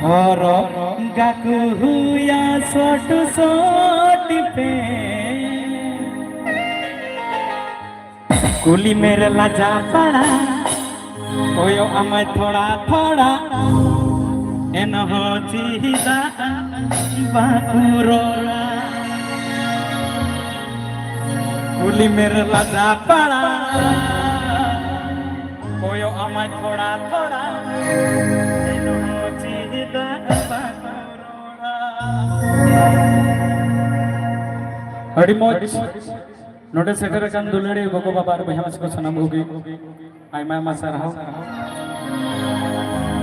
ᱦᱚᱨᱚᱜ ᱜᱟᱠᱚ ᱦᱩᱭᱟ ᱥᱚᱴ ᱥᱚᱴ ᱯᱮ᱾ ᱠᱩᱞᱤ ᱢᱮᱨᱮ ᱞᱟᱡᱟ ᱯᱟᱲᱟ, ᱠᱚᱭᱚᱜ ᱟᱢᱟᱭ ᱛᱷᱚᱲᱟ ᱛᱷᱚᱲᱟ, ᱮᱱᱦᱚᱸ ᱪᱮᱫᱟᱜ ᱵᱟᱠᱚ ᱨᱚᱲᱟ? ᱠᱩᱞᱤ ᱢᱮᱨᱮ ᱞᱟᱡᱟ ᱯᱟᱲᱟ, ᱠᱚᱭᱚᱜ ᱟᱢᱟᱭ ᱛᱷᱚᱲᱟ ᱛᱷᱚᱲᱟ, ᱮᱱᱦᱚᱸ ᱪᱮᱫᱟᱜ ᱵᱟᱠᱚ ᱨᱚᱲᱟ? ᱟᱹᱰᱤ ᱢᱚᱡᱽ᱾ ᱱᱚᱰᱮ ᱥᱮᱴᱮᱨ ᱟᱠᱟᱱ ᱫᱩᱞᱟᱹᱲᱤᱭᱟᱹ ᱜᱚᱜᱚ ᱵᱟᱵᱟ ᱟᱨ ᱵᱚᱭᱦᱟ ᱢᱟᱹᱥᱤ ᱠᱚ ᱥᱟᱱᱟᱢ ᱠᱚᱜᱮ ᱟᱭᱢᱟ ᱟᱭᱢᱟ ᱥᱟᱨᱦᱟᱣ᱾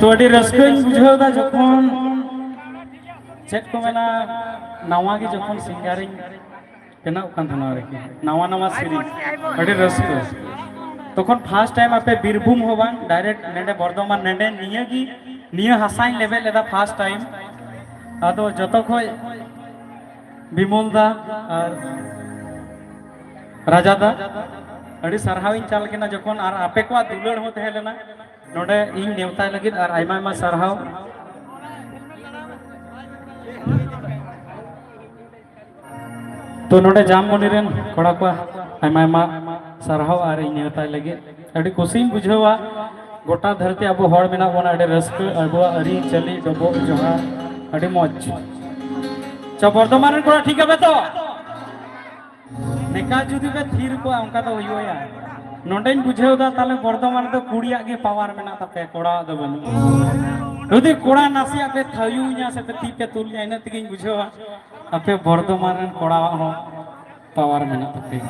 ᱛᱚ, ᱟᱹᱰᱤ ᱨᱟᱹᱥᱠᱟᱹᱧ ᱵᱩᱡᱷᱟᱹᱣ ᱮᱫᱟ ᱡᱚᱠᱷᱚᱱ, ᱪᱮᱫ ᱠᱚ ᱢᱮᱱᱟ, ᱱᱟᱣᱟ ᱜᱮ ᱡᱚᱠᱷᱚᱱ ᱥᱤᱝᱜᱟᱨᱤᱧ ᱵᱮᱱᱟᱣ ᱠᱟᱱ ᱛᱟᱦᱮᱱᱟ ᱟᱨᱠᱤ, ᱱᱟᱣᱟ ᱱᱟᱣᱟ ᱥᱮᱨᱮᱧ, ᱟᱹᱰᱤ ᱨᱟᱹᱥᱠᱟᱹ᱾ ᱛᱚᱠᱷᱚᱱ ᱯᱷᱟᱥᱴ ᱴᱟᱭᱤᱢ ᱟᱯᱮ ᱵᱤᱨᱵᱷᱩᱢ ᱦᱚᱸ ᱵᱟᱝ, ᱰᱟᱭᱨᱮᱠᱴ ᱱᱚᱰᱮ ᱵᱚᱨᱫᱷᱚᱢᱟᱱ, ᱱᱚᱰᱮ ᱱᱤᱭᱟᱹ ᱜᱮ, ᱱᱤᱭᱟᱹ ᱦᱟᱥᱟᱧ ᱞᱮᱵᱮᱫ ᱞᱮᱫᱟ ᱯᱷᱟᱥᱴ ᱴᱟᱭᱤᱢ᱾ ᱟᱫᱚ ᱡᱚᱛᱚ ᱠᱷᱚᱡ ᱵᱤᱢᱚᱞ ᱫᱟ ᱟᱨ ᱨᱟᱡᱟ ᱫᱟ, ᱟᱹᱰᱤ ᱥᱟᱨᱦᱟᱣ ᱤᱧ ᱪᱟᱞ ᱠᱟᱱᱟ ᱡᱚᱠᱷᱚᱱ, ᱟᱨ ᱟᱯᱮ ᱠᱚᱣᱟᱜ ᱫᱩᱞᱟᱹᱲ ᱦᱚᱸ ᱛᱟᱦᱮᱸ ᱞᱮᱱᱟ ᱱᱚᱰᱮ ᱤᱧ ᱱᱮᱣᱛᱟᱭ ᱞᱟᱹᱜᱤᱫ, ᱟᱨ ᱟᱭᱢᱟ ᱟᱭᱢᱟ ᱥᱟᱨᱦᱟᱣ᱾ ᱛᱚ, ᱱᱚᱰᱮ ᱡᱟᱢᱵᱚᱱᱤ ᱨᱮᱱ ᱠᱚᱲᱟ ᱠᱚᱣᱟᱜ ᱟᱭᱢᱟ ᱟᱭᱢᱟ ᱥᱟᱨᱦᱟᱣ ᱟᱨ ᱤᱧ ᱱᱮᱣᱛᱟᱭ ᱞᱟᱹᱜᱤᱫ᱾ ᱟᱹᱰᱤ ᱠᱩᱥᱤᱧ ᱵᱩᱡᱷᱟᱹᱣᱟ, ᱜᱚᱴᱟ ᱫᱷᱟᱹᱨᱛᱤ ᱟᱵᱚ ᱦᱚᱲ ᱢᱮᱱᱟᱜ ᱵᱚᱱᱟ, ᱟᱹᱰᱤ ᱨᱟᱹᱥᱠᱟᱹ, ᱟᱵᱚᱣᱟᱜ ᱟᱹᱨᱤᱪᱟᱹᱞᱤ ᱰᱚᱵᱚᱜ ᱡᱚᱦᱟᱨ, ᱟᱹᱰᱤ ᱢᱚᱡᱽ᱾ ᱟᱪᱪᱷᱟ, ᱵᱚᱨᱫᱷᱚᱢᱟᱱ ᱨᱮᱱ ᱠᱚᱲᱟ ᱴᱷᱤᱠ ᱜᱮᱭᱟ ᱯᱮ ᱛᱚ? ᱱᱮᱠᱟ ᱡᱩᱫᱤ ᱯᱮ ᱛᱷᱤᱨ ᱠᱚᱜᱼᱟ, ᱚᱱᱠᱟ ᱫᱚ ᱦᱩᱭᱩᱜᱼᱟ ᱭᱟ᱾ ᱱᱚᱰᱮᱧ ᱵᱩᱡᱷᱟᱹᱣ ᱫᱟ, ᱛᱟᱦᱞᱮ ᱵᱚᱨᱫᱷᱚᱢᱟᱱ ᱨᱮᱫᱚ ᱠᱩᱲᱤᱭᱟᱜ ᱜᱮ ᱯᱟᱣᱟᱨ ᱢᱮᱱᱟᱜ ᱛᱟᱯᱮᱭᱟ, ᱠᱚᱲᱟᱣᱟᱜ ᱫᱚ ᱵᱟᱹᱱᱩᱜᱼᱟ᱾ ᱡᱩᱫᱤ ᱠᱚᱲᱟ ᱱᱟᱥᱮᱭᱟᱜ ᱯᱮ ᱛᱷᱟᱭᱩᱧᱟ ᱥᱮ ᱯᱮ ᱛᱤ ᱯᱮ ᱛᱩᱞᱧᱟ, ᱤᱱᱟᱹᱜ ᱛᱮᱜᱮᱧ ᱵᱩᱡᱷᱟᱹᱣᱟ ᱟᱯᱮ ᱵᱚᱨᱫᱷᱚᱢᱟᱱ ᱨᱮᱱ ᱠᱚᱲᱟᱣᱟᱜ ᱦᱚᱸ ᱯᱟᱣᱟᱨ ᱢᱮᱱᱟᱜ ᱛᱟᱯᱮᱭᱟ᱾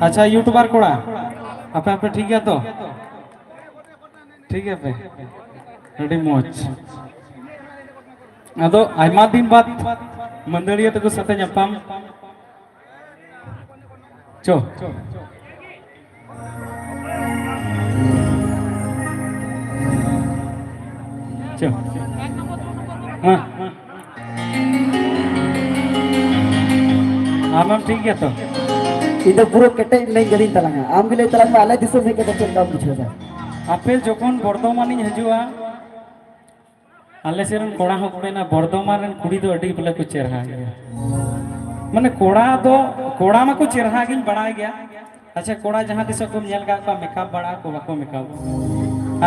ᱟᱪᱪᱷᱟ, ᱤᱭᱩᱴᱩᱵᱟᱨ ᱠᱚᱲᱟ, ᱟᱯᱮ ᱟᱯᱮ ᱴᱷᱤᱠ ᱜᱮᱭᱟ ᱛᱚ? ᱴᱷᱤᱠ ᱜᱮᱭᱟ ᱯᱮ? ᱟᱹᱰᱤ ᱢᱚᱡᱽ᱾ ᱟᱫᱚ ᱟᱭᱢᱟ ᱫᱤᱱ ᱵᱟᱫ ᱢᱟᱹᱫᱟᱹᱲᱤᱭᱟᱹ ᱛᱟᱠᱚ ᱥᱟᱛᱮ ᱧᱟᱯᱟᱢ᱾ ᱪᱚ᱾ ᱪᱚ᱾ ᱦᱮᱸ᱾ ᱟᱢᱮᱢ ᱴᱷᱤᱠ ᱜᱮᱭᱟ ᱛᱚ? ᱤᱧ ᱫᱚ ᱯᱩᱨᱟᱹ ᱠᱮᱴᱮᱡ ᱞᱟᱹᱭ ᱜᱟᱹᱞᱤᱧ ᱛᱟᱞᱟᱝᱟ᱾ ᱟᱢ ᱜᱮ ᱞᱟᱹᱭ ᱛᱟᱞᱟᱝ ᱢᱮ, ᱟᱞᱮ ᱫᱤᱥᱚᱢ ᱦᱮᱡ ᱠᱟᱛᱮ ᱪᱮᱫ ᱞᱮᱠᱟᱢ ᱵᱩᱡᱷᱟᱹᱣ ᱮᱫᱟ? ᱟᱯᱮ ᱡᱚᱠᱷᱚᱱ ᱵᱚᱨᱫᱷᱚᱢᱟᱱᱤᱧ ᱦᱤᱡᱩᱜᱼᱟ, ᱟᱞᱮ ᱥᱮᱫ ᱨᱮᱱ ᱠᱚᱲᱟ ᱦᱚᱸᱠᱚ ᱢᱮᱱᱟ, "ᱵᱚᱨᱫᱷᱚᱢᱟᱱ ᱨᱮᱱ ᱠᱩᱲᱤ ᱫᱚ ᱟᱹᱰᱤ ᱵᱚᱞᱮ ᱠᱚ ᱪᱮᱨᱦᱟ ᱜᱮᱭᱟ᱾" ᱢᱟᱱᱮ ᱠᱚᱲᱟ ᱫᱚ, ᱠᱚᱲᱟ ᱢᱟᱠᱚ ᱪᱮᱨᱦᱟ ᱜᱤᱧ ᱵᱟᱲᱟᱭ ᱜᱮᱭᱟ᱾ ᱟᱪᱪᱷᱟ, ᱠᱚᱲᱟ ᱡᱟᱦᱟᱸ ᱛᱤᱥᱚᱜ ᱠᱚᱢ ᱧᱮᱞ ᱠᱟᱜ ᱠᱚᱣᱟ ᱢᱮᱠᱟᱯ ᱵᱟᱲᱟ ᱠᱚ? ᱵᱟᱠᱚ ᱢᱮᱠᱟᱯ᱾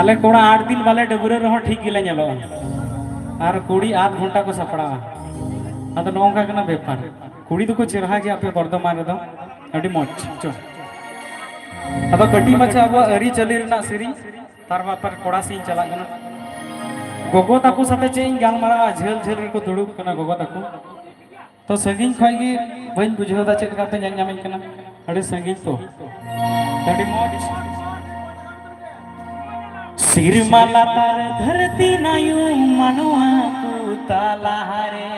ᱟᱞᱮ ᱠᱚᱲᱟ ᱟᱴ ᱫᱤᱱ ᱵᱟᱞᱮ ᱰᱟᱹᱵᱽᱨᱟᱹ ᱨᱮᱦᱚᱸ ᱴᱷᱤᱠ ᱜᱮᱞᱮ ᱧᱮᱞᱚᱜᱼᱟ᱾ ᱟᱨ ᱠᱩᱲᱤ ᱟᱫᱷ ᱜᱷᱚᱱᱴᱟ ᱠᱚ ᱥᱟᱯᱲᱟᱜᱼᱟ᱾ ᱟᱫᱚ ᱱᱚᱜᱼᱚ ᱱᱚᱝᱠᱟ ᱠᱟᱱᱟ ᱵᱮᱯᱟᱨ᱾ ᱠᱩᱲᱤ ᱫᱚᱠᱚ ᱪᱮᱨᱦᱟ ᱜᱮᱭᱟ ᱟᱯᱮ ᱵᱚᱨᱫᱷᱚᱢᱟᱱ ᱨᱮᱫᱚ᱾ ᱟᱹᱰᱤ ᱢᱚᱡᱽ᱾ ᱪᱚ᱾ ᱟᱫᱚ ᱠᱟᱹᱴᱤᱡ ᱢᱟᱪᱷᱟ ᱟᱵᱚᱣᱟᱜ ᱟᱹᱨᱤᱪᱟᱹᱞᱤ ᱨᱮᱱᱟᱜ ᱥᱮᱨᱮᱧ, ᱛᱟᱨ ᱵᱟᱯᱟᱨ ᱠᱚᱲᱟ ᱥᱮᱫ ᱤᱧ ᱪᱟᱞᱟᱜ ᱠᱟᱱᱟ᱾ ᱜᱚᱜᱚ ᱛᱟᱠᱚ ᱥᱟᱛᱮ ᱪᱮᱫ ᱤᱧ ᱜᱟᱞᱢᱟᱨᱟᱣᱟ, ᱡᱷᱟᱹᱞ ᱡᱷᱟᱹᱞ ᱨᱮᱠᱚ ᱫᱩᱲᱩᱵ ᱠᱟᱱᱟ ᱜᱚᱜᱚ ᱛᱟᱠᱚ᱾ ᱛᱚ ᱥᱟᱺᱜᱤᱧ ᱠᱷᱚᱡ ᱜᱮ ᱵᱟᱹᱧ ᱵᱩᱡᱷᱟᱹᱣ ᱫᱟ ᱪᱮᱫ ᱞᱮᱠᱟ ᱯᱮ ᱧᱮᱞ ᱧᱟᱢᱤᱧ ᱠᱟᱱᱟ, ᱟᱹᱰᱤ ᱥᱟᱺᱜᱤᱧ ᱛᱚ᱾ ᱟᱹᱰᱤ ᱢᱚᱡᱽ᱾ ᱥᱤᱨᱢᱟ ᱞᱟᱛᱟᱨ ᱫᱷᱟᱹᱨᱛᱤ ᱱᱟᱭᱩ ᱢᱟᱱᱣᱟ ᱠᱚ ᱛᱟᱞᱟᱨᱮ,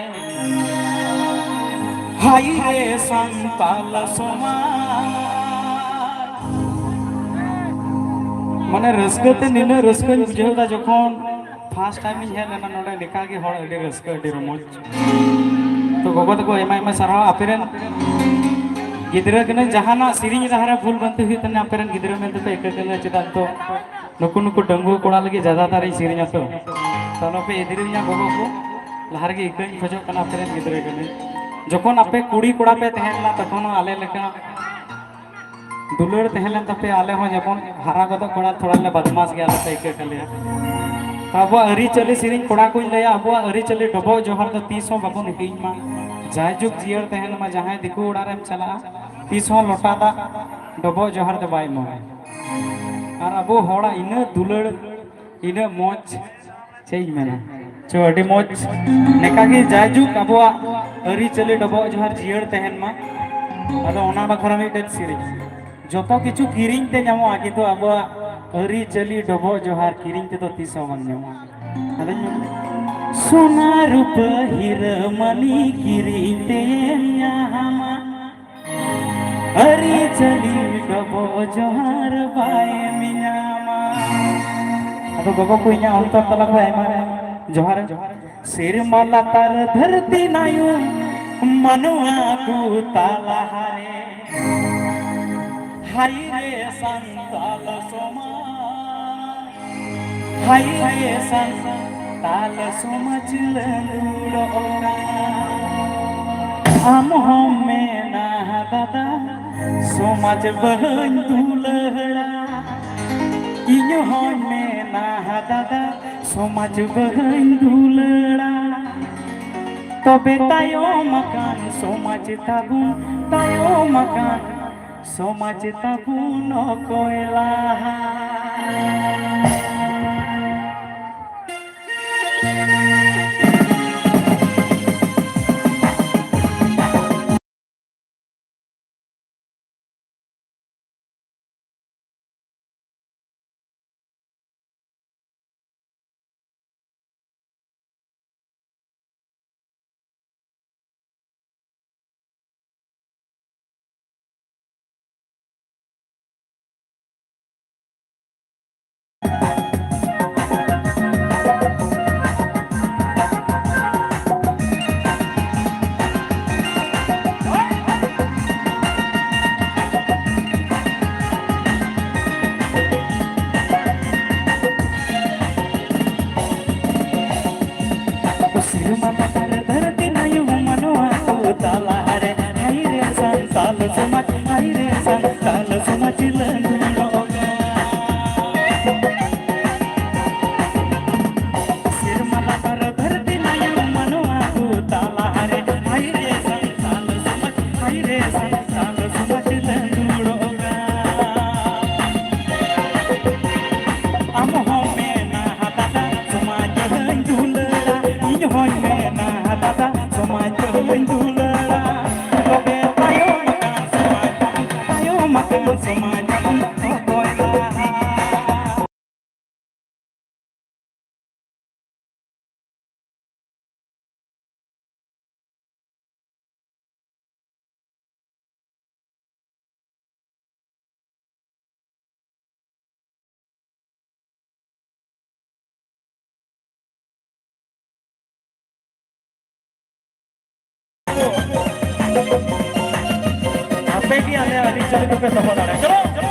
ᱦᱟᱭ ᱨᱮ ᱥᱟᱱᱛᱟᱞ ᱥᱚᱢᱟᱡᱽ᱾ ᱢᱟᱱᱮ ᱨᱟᱹᱥᱠᱟᱹ ᱛᱮ ᱱᱤᱱᱟᱹᱜ ᱨᱟᱹᱥᱠᱟᱹᱧ ᱵᱩᱡᱷᱟᱹᱣ ᱫᱟ, ᱡᱚᱠᱷᱚᱱ ᱯᱷᱟᱥᱴ ᱴᱟᱭᱤᱢ ᱤᱧ ᱦᱮᱡ ᱞᱮᱱᱟ ᱱᱚᱰᱮ, ᱱᱤᱠᱟ ᱜᱮ ᱦᱚᱲ ᱟᱹᱰᱤ ᱨᱟᱹᱥᱠᱟᱹ, ᱟᱹᱰᱤ ᱨᱚᱢᱚᱡᱽ᱾ ᱛᱚ ᱜᱚᱜᱚ ᱛᱟᱠᱚ ᱟᱭᱢᱟ ᱟᱭᱢᱟ ᱥᱟᱨᱦᱟᱣ᱾ ᱟᱯᱮ ᱨᱮᱱ ᱜᱤᱫᱽᱨᱟᱹ ᱠᱟᱹᱱᱟᱹᱧ, ᱡᱟᱦᱟᱱᱟᱜ ᱥᱮᱨᱮᱧ ᱨᱟᱦᱟ ᱨᱮ ᱵᱷᱩᱞ ᱵᱷᱟᱱᱛᱤ ᱦᱩᱭᱩᱜ ᱛᱟᱹᱞᱤᱧᱟ ᱟᱯᱮ ᱨᱮᱱ ᱜᱤᱫᱽᱨᱟᱹ ᱢᱮᱱᱛᱮ ᱯᱮ ᱤᱠᱟᱹ ᱠᱟᱹᱞᱤᱧᱟ, ᱪᱮᱫᱟᱜ ᱛᱚ ᱱᱩᱠᱩ ᱱᱩᱠᱩ ᱰᱟᱺᱜᱩᱣᱟᱹ ᱠᱚᱲᱟ ᱞᱟᱹᱜᱤᱫ ᱡᱟᱫᱟ ᱛᱟᱨ ᱤᱧ ᱥᱮᱨᱮᱧᱟ ᱛᱚ᱾ ᱛᱚ ᱟᱞᱚ ᱯᱮ ᱮᱫᱽᱨᱮᱧᱟ ᱜᱚᱜᱚ ᱠᱚ, ᱞᱟᱦᱟ ᱨᱮᱜᱮ ᱤᱠᱟᱹᱧ ᱠᱷᱚᱡᱚᱜ ᱠᱟᱱᱟ ᱟᱯᱮ ᱨᱮᱱ ᱜᱤᱫᱽᱨᱟᱹ ᱠᱟᱹᱱᱟᱹᱧ᱾ ᱡᱚᱠᱷᱚᱱ ᱟᱯᱮ ᱠᱩᱲᱤ ᱠᱚᱲᱟ ᱯᱮ ᱛᱟᱦᱮᱸ ᱞᱮᱱᱟ ᱛᱚᱠᱷᱚᱱ ᱦᱚᱸ ᱟᱞᱮ ᱞᱮᱠᱟ ᱫᱩᱞᱟᱹᱲ ᱛᱟᱦᱮᱸ ᱞᱮᱱ ᱛᱟᱯᱮᱭᱟ, ᱟᱞᱮ ᱦᱚᱸ ᱡᱮᱢᱚᱱ ᱦᱟᱨᱟ ᱜᱚᱫᱚᱜ ᱠᱚᱲᱟ ᱛᱷᱚᱲᱟ ᱞᱮ ᱵᱟᱫᱢᱟᱥ ᱜᱮᱭᱟ, ᱟᱞᱚ ᱯᱮ ᱤᱠᱟᱹ ᱠᱟᱞᱮᱭᱟ᱾ ᱛᱚ ᱟᱵᱚᱣᱟᱜ ᱟᱹᱨᱤᱪᱟᱹᱞᱤ ᱥᱮᱨᱮᱧ ᱠᱚᱲᱟ ᱠᱚᱧ ᱞᱟᱹᱭᱟ, ᱟᱵᱚᱣᱟᱜ ᱟᱹᱨᱤᱪᱟᱹᱞᱤ ᱰᱚᱵᱚᱜ ᱡᱚᱦᱟᱨ ᱫᱚ ᱛᱤᱥ ᱦᱚᱸ ᱵᱟᱵᱚᱱ ᱦᱤᱲᱤᱧ ᱢᱟ᱾ ᱡᱟᱭᱡᱩᱜᱽ ᱡᱤᱭᱟᱹᱲ ᱛᱟᱦᱮᱱ ᱢᱟ, ᱡᱟᱦᱟᱸᱭ ᱫᱤᱠᱩ ᱚᱲᱟᱜ ᱨᱮᱢ ᱪᱟᱞᱟᱜᱼᱟ, ᱛᱤᱥ ᱦᱚᱸ ᱞᱚᱴᱟ ᱫᱟᱜ ᱰᱚᱵᱚᱜ ᱡᱚᱦᱟᱨ ᱫᱚ ᱵᱟᱭ ᱮᱢᱚᱜᱼᱟ᱾ ᱟᱨ ᱟᱵᱚ ᱦᱚᱲᱟᱜ ᱤᱱᱟᱹᱜ ᱫᱩᱞᱟᱹᱲ, ᱤᱱᱟᱹᱜ ᱢᱚᱡᱽ, ᱪᱮᱫ ᱤᱧ ᱢᱮᱱᱟ? ᱪᱚ, ᱟᱹᱰᱤ ᱢᱚᱡᱽ᱾ ᱱᱮᱠᱟ ᱜᱮ ᱡᱟᱭᱡᱩᱜᱽ ᱟᱵᱚᱣᱟᱜ ᱟᱹᱨᱤᱪᱟᱹᱞᱤ ᱰᱚᱵᱚᱜ ᱡᱚᱦᱟᱨ ᱡᱤᱭᱟᱹᱲ ᱛᱟᱦᱮᱱ ᱢᱟ᱾ ᱟᱫᱚ ᱚᱱᱟ ᱵᱟᱠᱷᱨᱟ ᱢᱤᱫᱴᱮᱱ ᱥᱮᱨᱮᱧ᱾ ᱡᱚᱛᱚ ᱠᱤᱪᱷᱩ ᱠᱤᱨᱤᱧ ᱛᱮ ᱧᱟᱢᱚᱜᱼᱟ, ᱠᱤᱱᱛᱩ ᱟᱵᱚᱣᱟᱜ ᱟᱹᱨᱤᱪᱟᱹᱞᱤ ᱰᱚᱵᱚᱜ ᱡᱚᱦᱟᱨ ᱠᱤᱨᱤᱧ ᱛᱮᱫᱚ ᱛᱤᱥ ᱦᱚᱸ ᱵᱟᱝ ᱧᱟᱢᱚᱜᱼᱟ᱾ ᱟᱫᱚᱧ ᱢᱮᱱᱟ, ᱥᱚᱱᱟ ᱨᱩᱯᱟᱹ ᱦᱤᱨᱟᱹ ᱢᱟᱹᱱᱤ ᱠᱤᱨᱤᱧ ᱛᱮᱢ ᱧᱟᱢᱟ, ᱟᱹᱨᱤᱪᱟᱹᱞᱤ ᱰᱚᱵᱚᱜ ᱡᱚᱦᱟᱨ ᱵᱟᱭ ᱧᱟᱢᱟ᱾ ᱜᱚᱜᱚ ᱠᱚ, ᱤᱧᱟᱹᱜ ᱚᱱᱛᱚᱨ ᱛᱟᱞᱟ ᱠᱷᱚᱱ ᱟᱭᱢᱟ ᱡᱚᱦᱟᱨ᱾ ᱥᱮᱨᱢᱟ ᱞᱟᱛᱟᱨ ᱫᱷᱟᱹᱨᱛᱤ ᱱᱟᱭᱩ ᱢᱟᱱᱣᱟ ᱠᱚ ᱛᱟᱞᱟᱨᱮ, ᱦᱟᱭ ᱨᱮ ᱥᱟᱱᱛᱟᱞ ᱥᱚᱢᱟᱡᱽ, ᱦᱟᱭ ᱨᱮ ᱥᱟᱱᱛᱟᱞ ᱥᱚᱢᱟᱡᱽ ᱞᱟᱹᱜᱩᱲᱚᱜ ᱠᱟᱱᱟ᱾ ᱟᱢ ᱦᱚᱸᱢ ᱢᱮᱱᱟ ᱫᱟᱫᱟ, ᱥᱚᱢᱟᱡᱽ ᱵᱟᱹᱧ ᱫᱩᱞᱟᱹᱲᱟ᱾ ᱤᱧ ᱦᱚᱸᱧ ᱢᱮᱱᱟ ᱫᱟᱫᱟ, ᱥᱚᱢᱟᱡᱽ ᱵᱟᱹᱧ ᱫᱩᱞᱟᱹᱲᱟ᱾ ᱛᱚᱵᱮ ᱛᱟᱭᱚᱢ ᱟᱠᱟᱱ ᱥᱚᱢᱟᱡᱽ ᱛᱟᱵᱚᱱ, ᱛᱟᱭᱚᱢ ᱟᱠᱟᱱ ᱥᱚᱢᱟᱡᱽ ᱛᱟᱵᱚᱱ ᱚᱠᱚᱭ ᱞᱟᱦᱟ? ᱥᱮᱨᱢᱟ ᱞᱟᱛᱟᱨ ᱫᱷᱟᱹᱨᱛᱤ ᱱᱟᱭᱩ ᱢᱟᱱᱣᱟ ᱠᱚ ᱛᱟᱞᱟᱨᱮ, ᱦᱟᱭ ᱨᱮ ᱥᱟᱱᱛᱟᱞ ᱥᱚᱢᱟᱡᱽ, ᱦᱟᱭ ᱨᱮ ᱥᱟᱱᱛᱟᱞ ᱥᱚᱢᱟᱡᱽ ᱞᱟᱹᱜᱩᱲᱚᱜ ᱠᱟᱱᱟ᱾ ᱥᱮᱨᱢᱟ ᱞᱟᱛᱟᱨ ᱫᱷᱟᱹᱨᱛᱤ ᱱᱟᱭᱩ ᱢᱟᱱᱣᱟ ᱠᱚ ᱛᱟᱞᱟᱨᱮ, ᱦᱟᱭ ᱨᱮ ᱥᱟᱱᱛᱟᱞ ᱥᱚᱢᱟᱡᱽ, ᱦᱟᱭ ᱨᱮ ᱥᱟᱱᱛᱟᱞ ᱥᱚᱢᱟᱡᱽ ᱞᱟᱹᱜᱩᱲᱚᱜ ᱠᱟᱱᱟ᱾ ᱟᱢ ᱦᱚᱸᱢ ᱢᱮᱱᱟ ᱫᱟᱫᱟ, ᱥᱚᱢᱟᱡᱽ ᱦᱚᱸᱧ ᱫᱩᱞᱟᱹᱲᱟ, ᱤᱧ ᱦᱚᱸᱧ ᱢᱮᱱᱟ ᱫᱟᱫᱟ, ᱥᱚᱢᱟᱡᱽ ᱦᱚᱸᱧ ᱫᱩᱞᱟᱹᱲᱟ᱾ ᱛᱚᱵᱮ ᱛᱟᱭᱚᱢ ᱟᱠᱟᱱ ᱥᱚᱢᱟᱡᱽ, ᱛᱟᱭᱚᱢ ᱟᱠᱟᱱ ᱥᱚᱢᱟᱡᱽ ᱚᱠᱚᱭ ᱞᱟᱦᱟ? ᱟᱯᱮ ᱜᱮ ᱟᱞᱮᱭᱟᱜ ᱟᱹᱨᱤᱪᱟᱹᱞᱤ ᱫᱚᱯᱮ ᱫᱚᱦᱚ ᱫᱟᱲᱮᱭᱟᱜᱼᱟ᱾ ᱪᱚᱞᱚ, ᱪᱚᱞᱚ᱾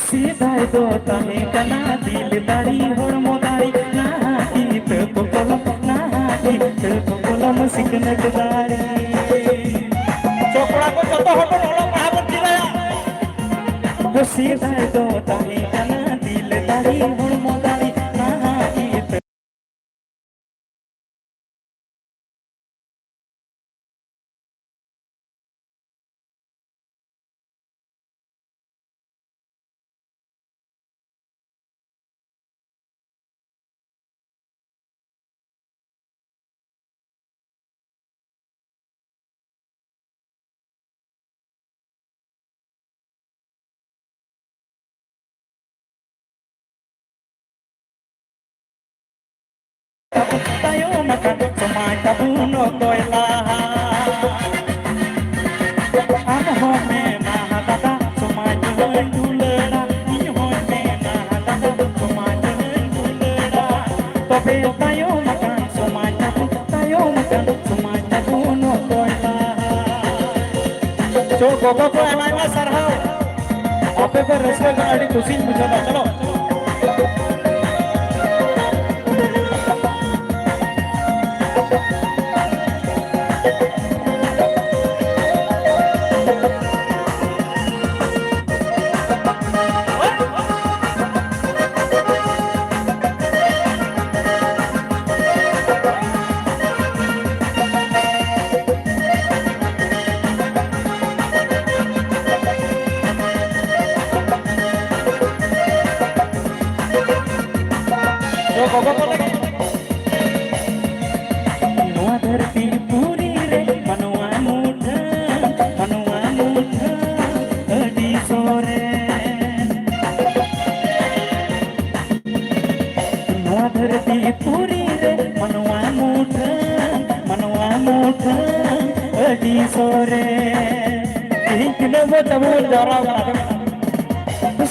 ᱥᱮᱫᱟᱭ ᱫᱚ ᱛᱟᱦᱮᱸ ᱠᱟᱱᱟ ᱫᱤᱞ ᱫᱟᱲᱮ, ᱦᱚᱲᱢᱚ ᱫᱟᱲᱮ, ᱱᱟᱦᱟᱜ ᱠᱤᱛᱟᱹᱵ ᱠᱚᱞᱚᱢ, ᱱᱟᱦᱟᱜ ᱠᱤᱛᱟᱹᱵ ᱠᱚᱞᱚᱢ, ᱥᱤᱠᱷᱱᱟᱹᱛ ᱫᱟᱲᱮ᱾ ᱪᱚ ᱠᱚᱲᱟ ᱠᱚ, ᱡᱚᱛᱚ ᱦᱚᱲ ᱵᱚᱱ ᱚᱞᱚᱜ ᱯᱟᱲᱦᱟᱣ ᱵᱚᱱ ᱪᱮᱫᱟ᱾ ᱥᱮᱫᱟᱭ ᱫᱚ ᱛᱟᱦᱮᱸ ᱠᱟᱱᱟ ᱫᱤᱞ ᱫᱟᱲᱮ, ᱦᱚᱲᱢᱚ ᱫᱟᱲᱮ, ᱱᱟᱦᱟᱜ ᱠᱤᱛᱟᱹᱵ ᱛᱟᱭᱚᱢ ᱟᱠᱟᱱ ᱥᱚᱢᱟᱡᱽ ᱛᱟᱵᱚᱱ ᱚᱠᱚᱭ ᱞᱟᱦᱟ? ᱟᱢ ᱦᱚᱸ ᱢᱮᱱᱟ ᱫᱟᱫᱟ ᱥᱚᱢᱟᱡᱽ ᱦᱚᱸᱧ ᱫᱩᱞᱟᱹᱲᱟ, ᱤᱧ ᱦᱚᱸᱧ ᱢᱮᱱᱟ ᱫᱟᱫᱟ ᱥᱚᱢᱟᱡᱽ ᱦᱚᱸᱧ ᱫᱩᱞᱟᱹᱲᱟ᱾ ᱛᱚᱵᱮ ᱛᱟᱭᱚᱢ ᱟᱠᱟᱱ ᱥᱚᱢᱟᱡᱽ ᱛᱟᱵᱚᱱ, ᱛᱟᱭᱚᱢ ᱟᱠᱟᱱ ᱥᱚᱢᱟᱡᱽ ᱛᱟᱵᱚᱱ ᱚᱠᱚᱭ ᱞᱟᱦᱟ? ᱪᱚ ᱜᱚᱜᱚ ᱠᱚ, ᱟᱭᱢᱟ ᱟᱭᱢᱟ ᱥᱟᱨᱦᱟᱣ᱾ ᱟᱯᱮ ᱯᱮ ᱨᱟᱹᱥᱠᱟᱹ ᱠᱟᱱᱟ, ᱟᱹᱰᱤ ᱠᱩᱥᱤᱧ ᱵᱩᱡᱷᱟᱹᱣ ᱫᱟ᱾ ᱪᱚᱞᱚ᱾ ᱜᱚᱜᱚ ᱛᱟᱞᱮ᱾ ᱱᱚᱣᱟ ᱫᱷᱟᱹᱨᱛᱤ ᱯᱩᱨᱤ ᱨᱮ ᱢᱟᱱᱣᱟ ᱢᱩᱴᱷᱟᱹᱱ, ᱢᱟᱱᱣᱟ ᱢᱩᱴᱷᱟᱹᱱ ᱟᱹᱰᱤ ᱥᱚᱨᱮᱥ᱾ ᱱᱚᱣᱟ ᱫᱷᱟᱹᱨᱛᱤ ᱯᱩᱨᱤ ᱨᱮ ᱢᱟᱱᱣᱟ ᱢᱩᱴᱷᱟᱹᱱ, ᱢᱟᱱᱣᱟ ᱢᱩᱴᱷᱟᱹᱱ ᱟᱹᱰᱤ ᱥᱚᱨᱮᱥ᱾ ᱛᱮᱦᱮᱧ ᱛᱤᱱᱟᱹᱜ ᱢᱚᱡᱽ ᱟᱵᱚ ᱵᱚᱱ ᱡᱟᱣᱨᱟ ᱟᱠᱟᱱᱟ᱾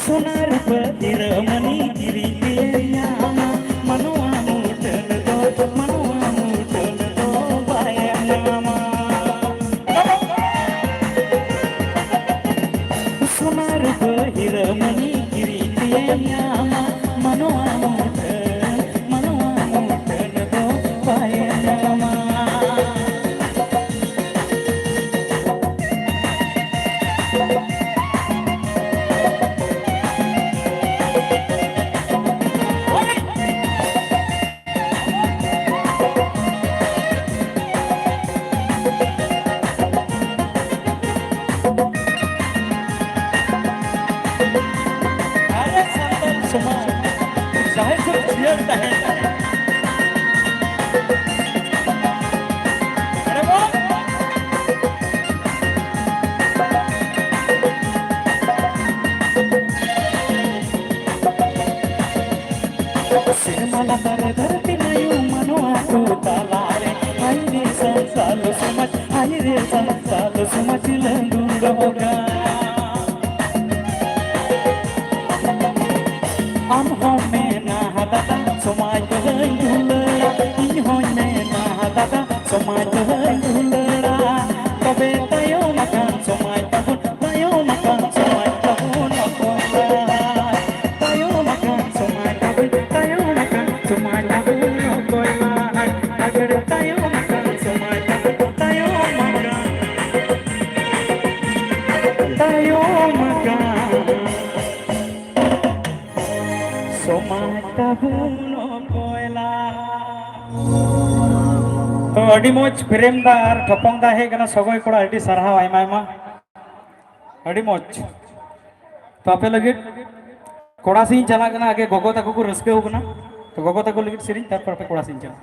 ᱥᱚᱱᱟ ᱨᱩᱯᱟᱹ ᱦᱤᱨᱟᱹ ᱢᱟᱹᱱᱤ ᱠᱤᱨᱤᱧ ᱛᱮ ᱧᱟᱢᱟ, ᱢᱟᱱᱣᱟ ᱢᱩᱴᱷᱟᱹᱱ ᱫᱚ, ᱢᱟᱱᱣᱟ ᱢᱩᱴᱷᱟᱹᱱ ᱫᱚ ᱵᱟᱭ ᱧᱟᱢᱟ᱾ ᱥᱚᱱᱟ ᱨᱩᱯᱟᱹ ᱦᱤᱨᱟᱹ ᱢᱟᱹᱱᱤ ᱠᱤᱨᱤᱧ ᱛᱮ ᱧᱟᱢᱟ, ᱢᱟᱱᱣᱟ ᱢᱩᱴᱷᱟᱹᱱ, ᱢᱟᱱᱣᱟ ᱢᱩᱴᱷᱟᱹᱱ ᱫᱚ ᱵᱟᱭ ᱧᱟᱢᱟ᱾ ᱟᱞᱮ ᱥᱟᱱᱛᱟᱲ ᱥᱚᱢᱟᱡᱽ ᱡᱟᱦᱟᱸᱭ ᱠᱚ ᱡᱤᱭᱟᱹᱲ ᱛᱟᱦᱮᱱ ᱠᱟᱱᱟ᱾ ᱟᱨᱮ ᱵᱟᱵᱟ! ᱥᱮᱨᱢᱟ ᱞᱟᱛᱟᱨ ᱫᱷᱟᱹᱨᱛᱤ ᱞᱟᱭᱩ ᱢᱟᱱᱣᱟ ᱠᱚ ᱛᱟᱞᱟᱨᱮ, ᱦᱟᱭ ᱨᱮ ᱥᱟᱱᱛᱟᱞ ᱥᱚᱢᱟᱡᱽ, ᱦᱟᱭ ᱨᱮ ᱥᱟᱱᱛᱟᱞ ᱥᱚᱢᱟᱡᱽ ᱞᱟᱹᱰᱩ ᱰᱚᱜᱟ᱾ ᱟᱢ ᱦᱚᱸ ᱢᱮᱱᱟ ᱫᱟᱫᱟ ᱥᱚᱢᱟᱡᱽ ᱫᱚ ᱦᱟᱹᱧ ᱫᱩᱞᱟᱹᱲᱟ, ᱤᱧ ᱦᱚᱸᱧ ᱢᱮᱱᱟ ᱫᱟᱫᱟ ᱥᱚᱢᱟᱡᱽ ᱫᱚ ᱦᱟᱹᱧ ᱫᱩᱞᱟᱹᱲᱟ᱾ ᱛᱚᱵᱮ ᱛᱟᱭᱚᱢ ᱟᱠᱟᱱ ᱥᱚᱢᱟᱡᱽ ᱛᱟᱵᱚᱱ, ᱛᱟᱭᱚᱢ ᱟᱠᱟᱱ ᱥᱚᱢᱟᱡᱽ ᱛᱟᱵᱚᱱ ᱚᱠᱚᱭ ᱞᱟᱦᱟᱭ? ᱛᱟᱭᱚᱢ ᱟᱠᱟᱱ ᱥᱚᱢᱟᱡᱽ ᱛᱟᱵᱚᱱ, ᱛᱟᱭᱚᱢ ᱟᱠᱟᱱ ᱥᱚᱢᱟᱡᱽ ᱛᱟᱵᱚᱱ ᱚᱠᱚᱭ ᱞᱟᱦᱟᱭ? ᱟᱜᱟᱨ ᱛᱟᱭᱚᱢ ᱟᱠᱟᱱ ᱥᱚᱢᱟᱡᱽ ᱛᱟᱵᱚᱱ, ᱛᱟᱭᱚᱢ ᱟᱠᱟᱱ, ᱛᱟᱭᱚᱢ ᱟᱠᱟᱱ ᱥᱚᱢᱟᱡᱽ ᱛᱟᱵᱚᱱ ᱚᱠᱚᱭ ᱞᱟᱦᱟᱭ? ᱛᱚ, ᱟᱹᱰᱤ ᱢᱚᱡᱽ ᱯᱨᱮᱢ ᱫᱟ ᱟᱨ ᱴᱷᱚᱯᱚᱝ ᱫᱟ ᱦᱮᱡ ᱠᱟᱱᱟ, ᱥᱚᱜᱚᱭ ᱠᱚᱲᱟ, ᱟᱹᱰᱤ ᱥᱟᱨᱦᱟᱣ, ᱟᱭᱢᱟ ᱟᱭᱢᱟ᱾ ᱟᱹᱰᱤ ᱢᱚᱡᱽ᱾ ᱛᱚ, ᱟᱯᱮ ᱞᱟᱹᱜᱤᱫ ᱠᱚᱲᱟ ᱥᱮᱫ ᱤᱧ ᱪᱟᱞᱟᱜ ᱠᱟᱱᱟ, ᱟᱜᱮ ᱜᱚᱜᱚ ᱛᱟᱠᱚ ᱠᱚ ᱨᱟᱹᱥᱠᱟᱹ ᱟᱠᱟᱱᱟ᱾ ᱛᱚ ᱜᱚᱜᱚ ᱛᱟᱠᱚ ᱞᱟᱹᱜᱤᱫ ᱥᱮᱨᱮᱧ, ᱛᱟᱨᱯᱚᱨ ᱟᱯᱮ ᱠᱚᱲᱟ ᱥᱮᱫ ᱤᱧ ᱪᱟᱞᱟᱜᱼᱟ᱾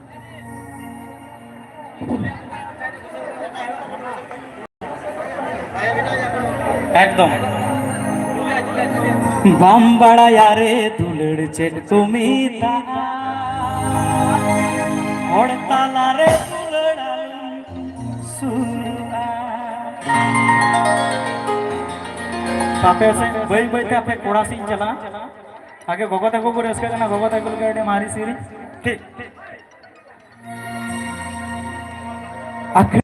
ᱮᱠᱫᱚᱢ᱾ ᱵᱟᱢ ᱵᱟᱲᱟᱭᱟ ᱨᱮ ᱫᱩᱞᱟᱹᱲ ᱪᱮᱫ ᱠᱚ ᱢᱮᱛᱟᱜᱼᱟ, ᱦᱚᱲ ᱛᱟᱞᱟᱨᱮ ᱫᱩᱞᱟᱹᱲ ᱟᱞᱚᱢ ᱥᱩᱨᱩᱜᱼᱟ᱾ ᱟᱯᱮ ᱥᱮᱫ ᱵᱟᱹᱭ ᱵᱟᱹᱭ ᱛᱮ ᱟᱯᱮ ᱠᱚᱲᱟ ᱥᱮᱫ ᱤᱧ ᱪᱟᱞᱟᱜᱼᱟ᱾ ᱟᱜᱮ ᱜᱚᱜᱚ ᱛᱟᱠᱚ ᱠᱚ ᱨᱟᱹᱥᱠᱟᱹᱜ ᱠᱟᱱᱟ, ᱜᱚᱜᱚ ᱛᱟᱠᱚ ᱞᱟᱹᱜᱤᱫ ᱟᱹᱰᱤ ᱢᱟᱨᱮ ᱥᱮᱨᱮᱧ᱾ ᱴᱷᱤᱠ᱾ ᱟᱠᱷ-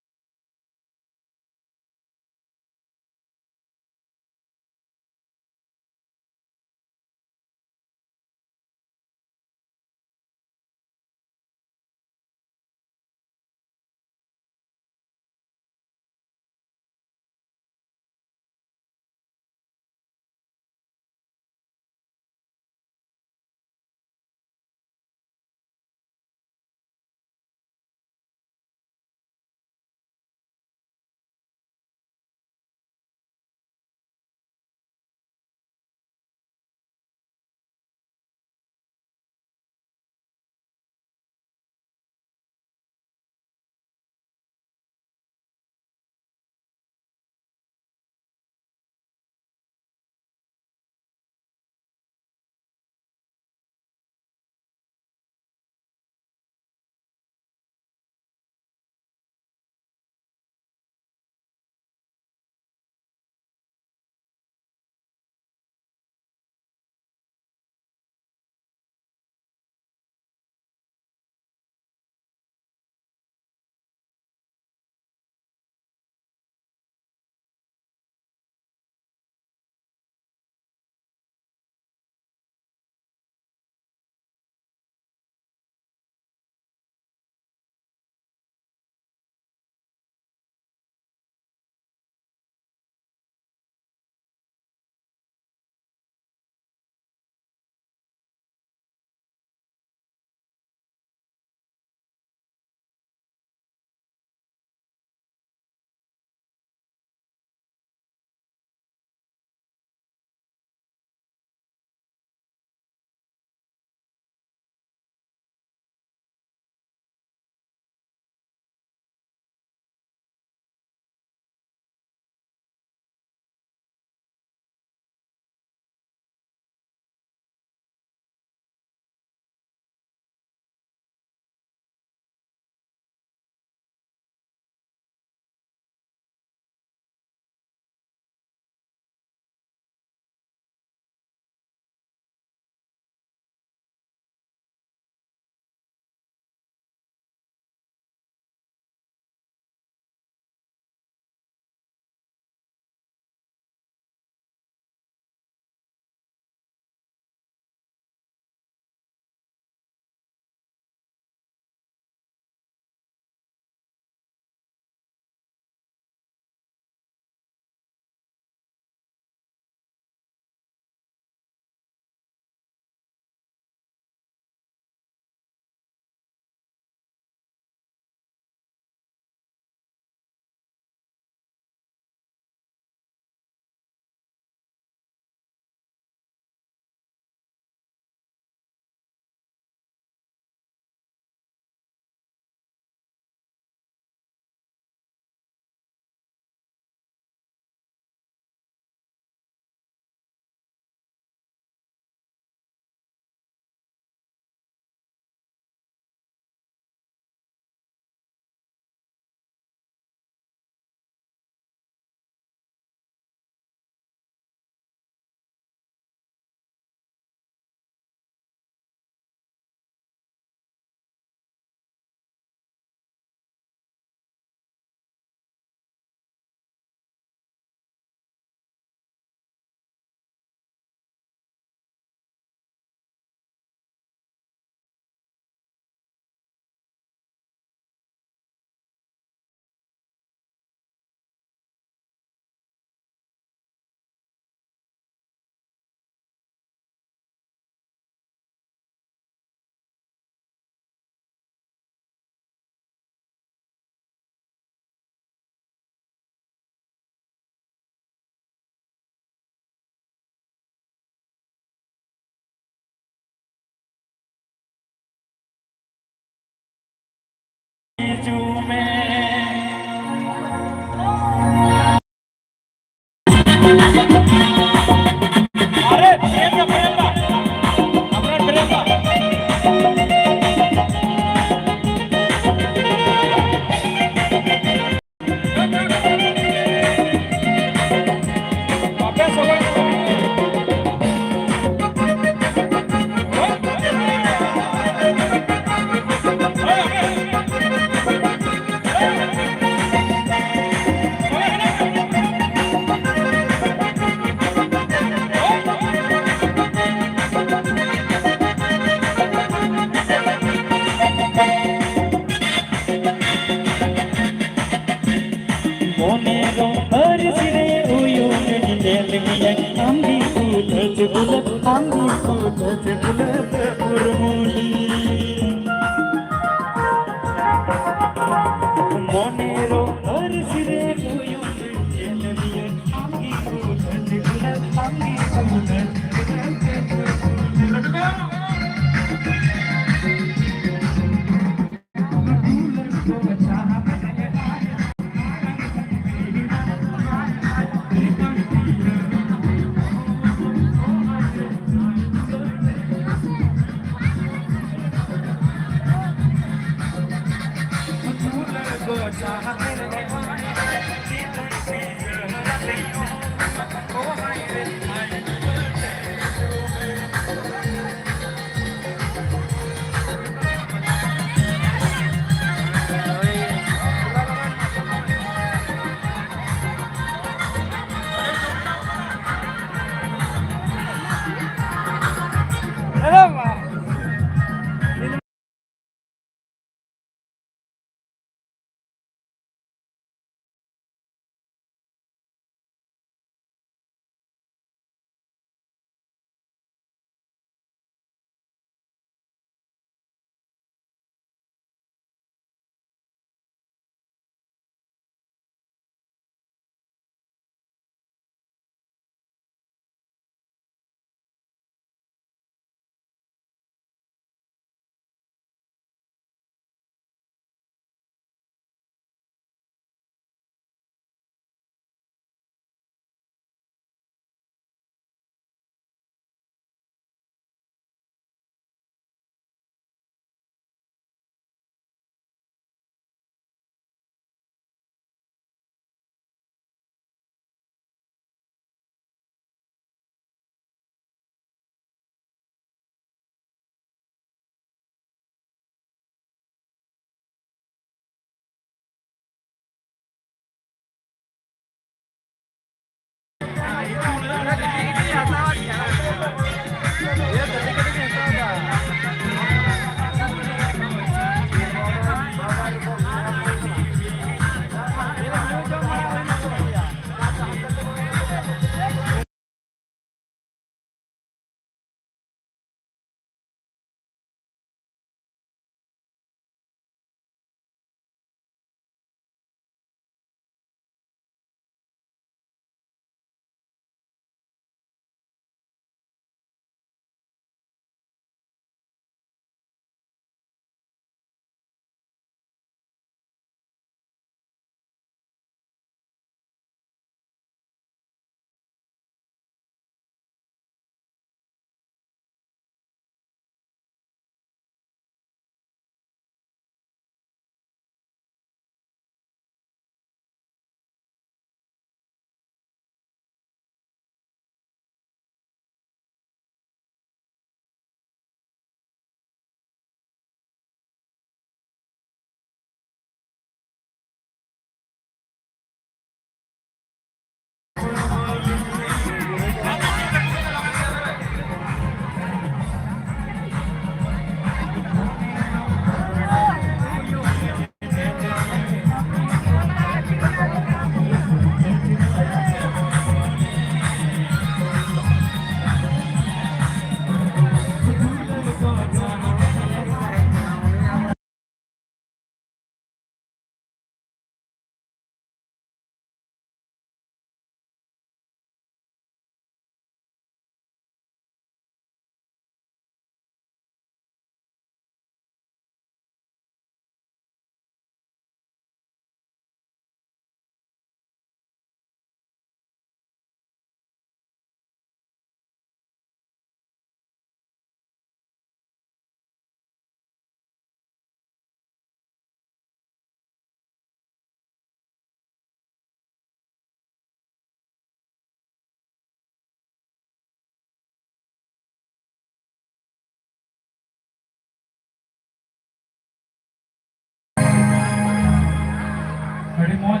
ᱟᱹᱰᱤ ᱢᱚᱡᱽ᱾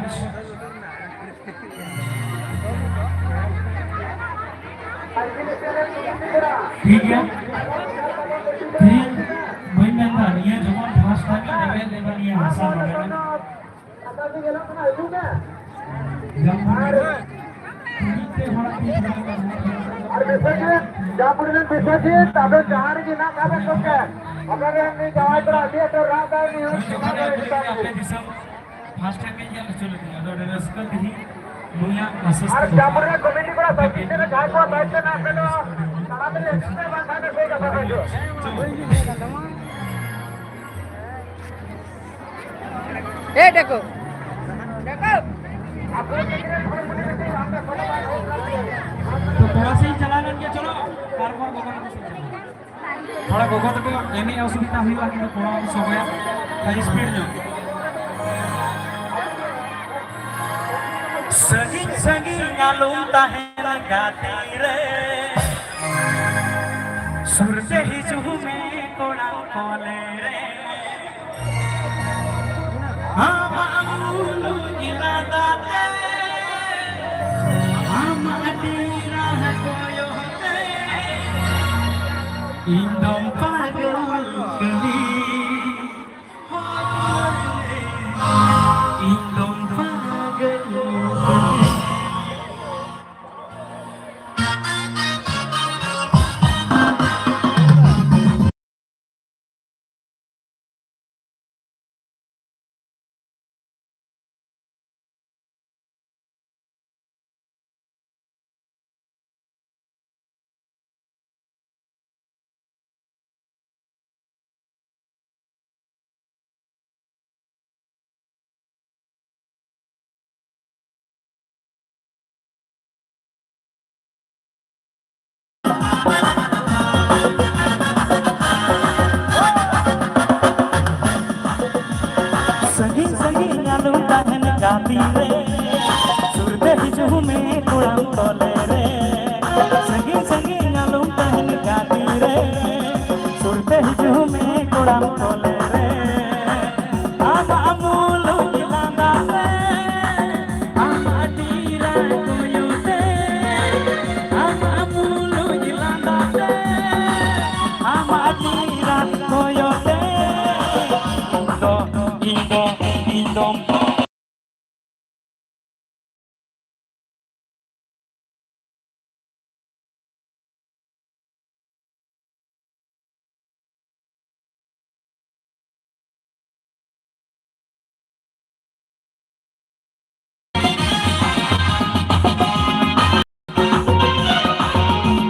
ᱴᱷᱤᱠ ᱜᱮᱭᱟ᱾ ᱛᱮᱦᱮᱧ ᱵᱟᱹᱧ ᱢᱮᱱᱫᱟ, ᱱᱤᱭᱟᱹ ᱡᱮᱢᱚᱱ first time ᱤᱧ ᱧᱮᱞ ᱞᱮᱫᱟ ᱱᱤᱭᱟᱹ ᱦᱟᱥᱟ ᱱᱚᱰᱮ᱾ ᱡᱟᱢᱵᱩ ᱨᱮ ᱛᱤᱱᱟᱹᱜ ᱛᱮ ᱦᱚᱲᱟᱜ ᱛᱤ ᱪᱟᱞᱟᱣ ᱠᱟᱱᱟ? ᱟᱨ ᱵᱤᱥᱚᱡᱤᱛ, ᱡᱟᱢᱵᱩ ᱨᱮᱱ ᱵᱤᱥᱚᱡᱤᱛ, ᱟᱵᱮᱱ ᱡᱟᱦᱟᱸ ᱨᱮᱜᱮ ᱦᱮᱱᱟᱜ ᱵᱮᱱ ᱜᱚᱢᱠᱮ, ᱟᱵᱮᱱ ᱨᱮᱱ ᱩᱱᱤ ᱡᱟᱶᱟᱭ ᱠᱚᱲᱟ ᱟᱹᱰᱤ ᱟᱸᱴᱮ ᱨᱟᱜ ᱫᱟᱭ, ᱩᱱᱤ ᱦᱚᱸ ᱦᱳᱭ, ᱡᱚᱦᱟᱨ ᱜᱮ, ᱟᱯᱮ ᱫᱤᱥᱚᱢ᱾ First time ᱤᱧ ᱧᱮᱞ ᱦᱚᱪᱚ ᱞᱮᱫᱮᱭᱟ, ᱟᱫᱚ ᱟᱹᱰᱤ ᱨᱟᱹᱥᱠᱟᱹ ᱛᱮᱦᱤᱧ ᱱᱩᱭᱟᱜ ᱟᱥᱤᱥ ᱟᱨ ᱛᱮ ᱡᱟᱢᱵᱩ ᱨᱮ ᱠᱚᱢᱤᱴᱤ ᱠᱚᱲᱟ ᱥᱟᱶᱛᱮ ᱪᱮᱫ ᱞᱮᱠᱟ ᱡᱟᱦᱟᱸᱭ ᱠᱚᱣᱟᱜ ᱫᱟᱭᱤᱛᱛᱚ ᱢᱮᱱᱟᱜ ᱯᱮ ᱫᱚ, ᱛᱟᱲᱟᱛᱟᱲᱤ ᱦᱤᱡᱩᱜ ᱯᱮ, ᱵᱟᱝᱠᱷᱟᱱ ᱫᱚ ᱥᱮᱭ ᱠᱟᱛᱷᱟ ᱠᱚ ᱦᱤᱡᱩᱜᱼᱟ᱾ ᱮ ᱴᱮᱠᱚ, ᱴᱮᱠᱚ᱾ ᱛᱚ ᱠᱚᱲᱟ ᱥᱮᱫ ᱪᱟᱞᱟᱣ ᱞᱮᱱ ᱜᱮ, ᱪᱚᱞᱚ, ᱛᱟᱨᱯᱚᱨ ᱵᱟᱵᱟ ᱛᱟᱠᱚ ᱥᱮᱫ ᱪᱟᱞᱟᱣ᱾ ᱛᱷᱚᱲᱟ ᱜᱚᱜᱚ ᱛᱟᱠᱚ ᱮᱱᱮᱡ ᱚᱥᱩᱵᱤᱫᱷᱟ ᱦᱩᱭᱩᱜᱼᱟ, ᱠᱤᱱᱛᱩ ᱠᱚᱲᱟ ᱠᱚ ᱥᱚᱜᱚᱭᱟ, ᱛᱟᱭ speed ᱧᱚᱜ᱾ ᱥᱟᱺᱜᱤᱧ ᱥᱟᱺᱜᱤᱧ ᱟᱞᱚᱢ ᱛᱟᱦᱮᱱᱟ ᱜᱟᱛᱮ ᱨᱮ, ᱥᱩᱨ ᱛᱮ ᱦᱤᱡᱩᱜ ᱢᱮ ᱠᱚᱲᱟ ᱠᱚᱞᱮ ᱨᱮ᱾ ᱟᱢᱟᱜ ᱢᱩᱞᱩᱡ ᱤᱨᱟᱫᱟ ᱛᱮ, ᱟᱢᱟᱜ ᱰᱮᱨᱟ ᱠᱚᱭᱚᱜ ᱛᱮ, ᱤᱧ ᱫᱚᱢ ᱯᱟᱜᱚᱞ ᱠᱟᱹᱫᱤᱧ, ᱤᱧ ᱫᱚᱢ ᱯᱟᱜᱚᱞ ᱠᱟᱹᱫᱤᱧ᱾ ᱥᱟᱺᱜᱤᱧ ᱥᱟᱺᱜᱤᱧ ᱟᱞᱚᱢ ᱛᱟᱦᱮᱱ ᱜᱟᱛᱮ ᱨᱮ, ᱥᱩᱨ ᱛᱮ ᱦᱤᱡᱩᱜ ᱢᱮ ᱠᱚᱲᱟᱢ ᱛᱚᱞᱮ ᱨᱮ᱾ ᱥᱟᱺᱜᱤᱧ ᱥᱟᱺᱜᱤᱧ ᱟᱞᱚᱢ ᱛᱟᱦᱮᱱ ᱜᱟᱛᱮ ᱨᱮ, ᱥᱩᱨ ᱛᱮ ᱦᱤᱡᱩᱜ ᱢᱮ ᱠᱚᱲᱟᱢ ᱛᱚᱞᱮ ᱨᱮ᱾ ᱟᱢᱟᱜ ᱢᱩᱞᱩᱡ ᱞᱟᱸᱫᱟ ᱛᱮ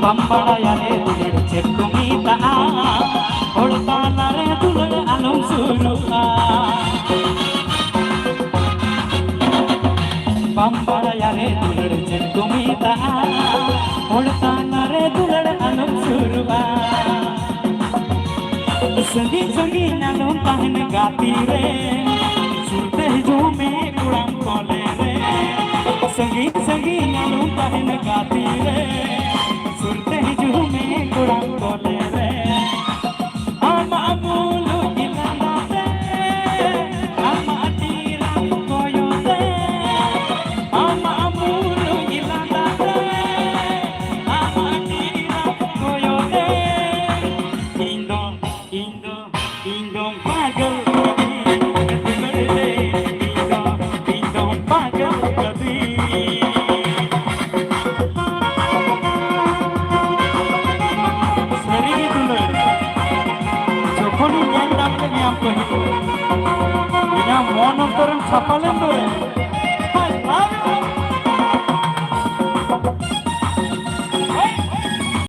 ᱵᱟᱢ ᱵᱟᱲᱟᱭᱟ ᱨᱮ ᱫᱩᱞᱟᱹᱲ ᱪᱮᱫ ᱠᱚ ᱢᱮᱛᱟᱜᱼᱟ, ᱦᱚᱲ ᱛᱟᱞᱟᱨᱮ ᱫᱩᱞᱟᱹᱲ ᱟᱞᱚᱢ ᱥᱩᱨᱩᱜᱼᱟ᱾ ᱵᱟᱢ ᱵᱟᱲᱟᱭᱟ ᱨᱮ ᱫᱩᱞᱟᱹᱲ ᱪᱮᱫ ᱠᱚ ᱢᱮᱛᱟᱜᱼᱟ, ᱦᱚᱲ ᱛᱟᱞᱟᱨᱮ ᱫᱩᱞᱟᱹᱲ ᱟᱞᱚᱢ ᱥᱩᱨᱩᱜᱼᱟ᱾ ᱥᱟᱺᱜᱤᱧ ᱥᱟᱺᱜᱤᱧ ᱟᱞᱚᱢ ᱛᱟᱦᱮᱱ ᱜᱟᱛᱮ ᱨᱮ, ᱥᱩᱨ ᱛᱮ ᱦᱤᱡᱩᱜ ᱢᱮ ᱠᱚᱲᱟᱢ ᱠᱚᱞᱮ ᱨᱮ᱾ ᱥᱟᱺᱜᱤᱧ ᱥᱟᱺᱜᱤᱧ ᱟᱞᱚᱢ ᱛᱟᱦᱮᱱ ᱜᱟᱛᱮ ᱨᱮ, ᱥᱩᱨ ᱛᱮ ᱦᱤᱡᱩᱜ ᱢᱮ ᱠᱚᱲᱟᱢ ᱠᱚᱞᱮ ᱨᱮ᱾ ᱟᱢᱟᱜ ᱢᱩᱞᱩᱠ ᱞᱟᱸᱫᱟ ᱛᱮ, ᱟᱢᱟᱜ ᱛᱤᱨᱟᱜ ᱠᱚᱭᱚᱜ ᱛᱮ, ᱟᱢᱟᱜ ᱢᱩᱞᱩᱠ ᱞᱟᱸᱫᱟ ᱛᱮ, ᱟᱢᱟᱜ ᱛᱤᱨᱟᱜ ᱠᱚᱭᱚᱜ ᱛᱮ, ᱤᱧ ᱫᱚ, ᱤᱧ ᱫᱚ, ᱤᱧ ᱫᱚ ᱯᱟᱜᱚᱞ ᱠᱟᱹᱫᱤᱧ, ᱤᱧ ᱫᱚ, ᱤᱧ ᱫᱚ ᱯᱟᱜᱚᱞ ᱠᱟᱹᱫᱤᱧ᱾ ᱥᱟᱹᱨᱤ ᱜᱮ ᱫᱩᱞᱟᱹᱲ, ᱡᱚᱠᱷᱚᱱᱤᱧ ᱧᱮᱞ ᱧᱟᱢ ᱠᱮᱫ ᱢᱮᱭᱟ ᱯᱟᱹᱦᱤᱞ, ᱤᱧᱟᱹᱜ ᱢᱚᱱ ᱚᱱᱛᱚᱨᱮᱢ ᱪᱷᱟᱯᱟ ᱞᱮᱱ ᱫᱚ᱾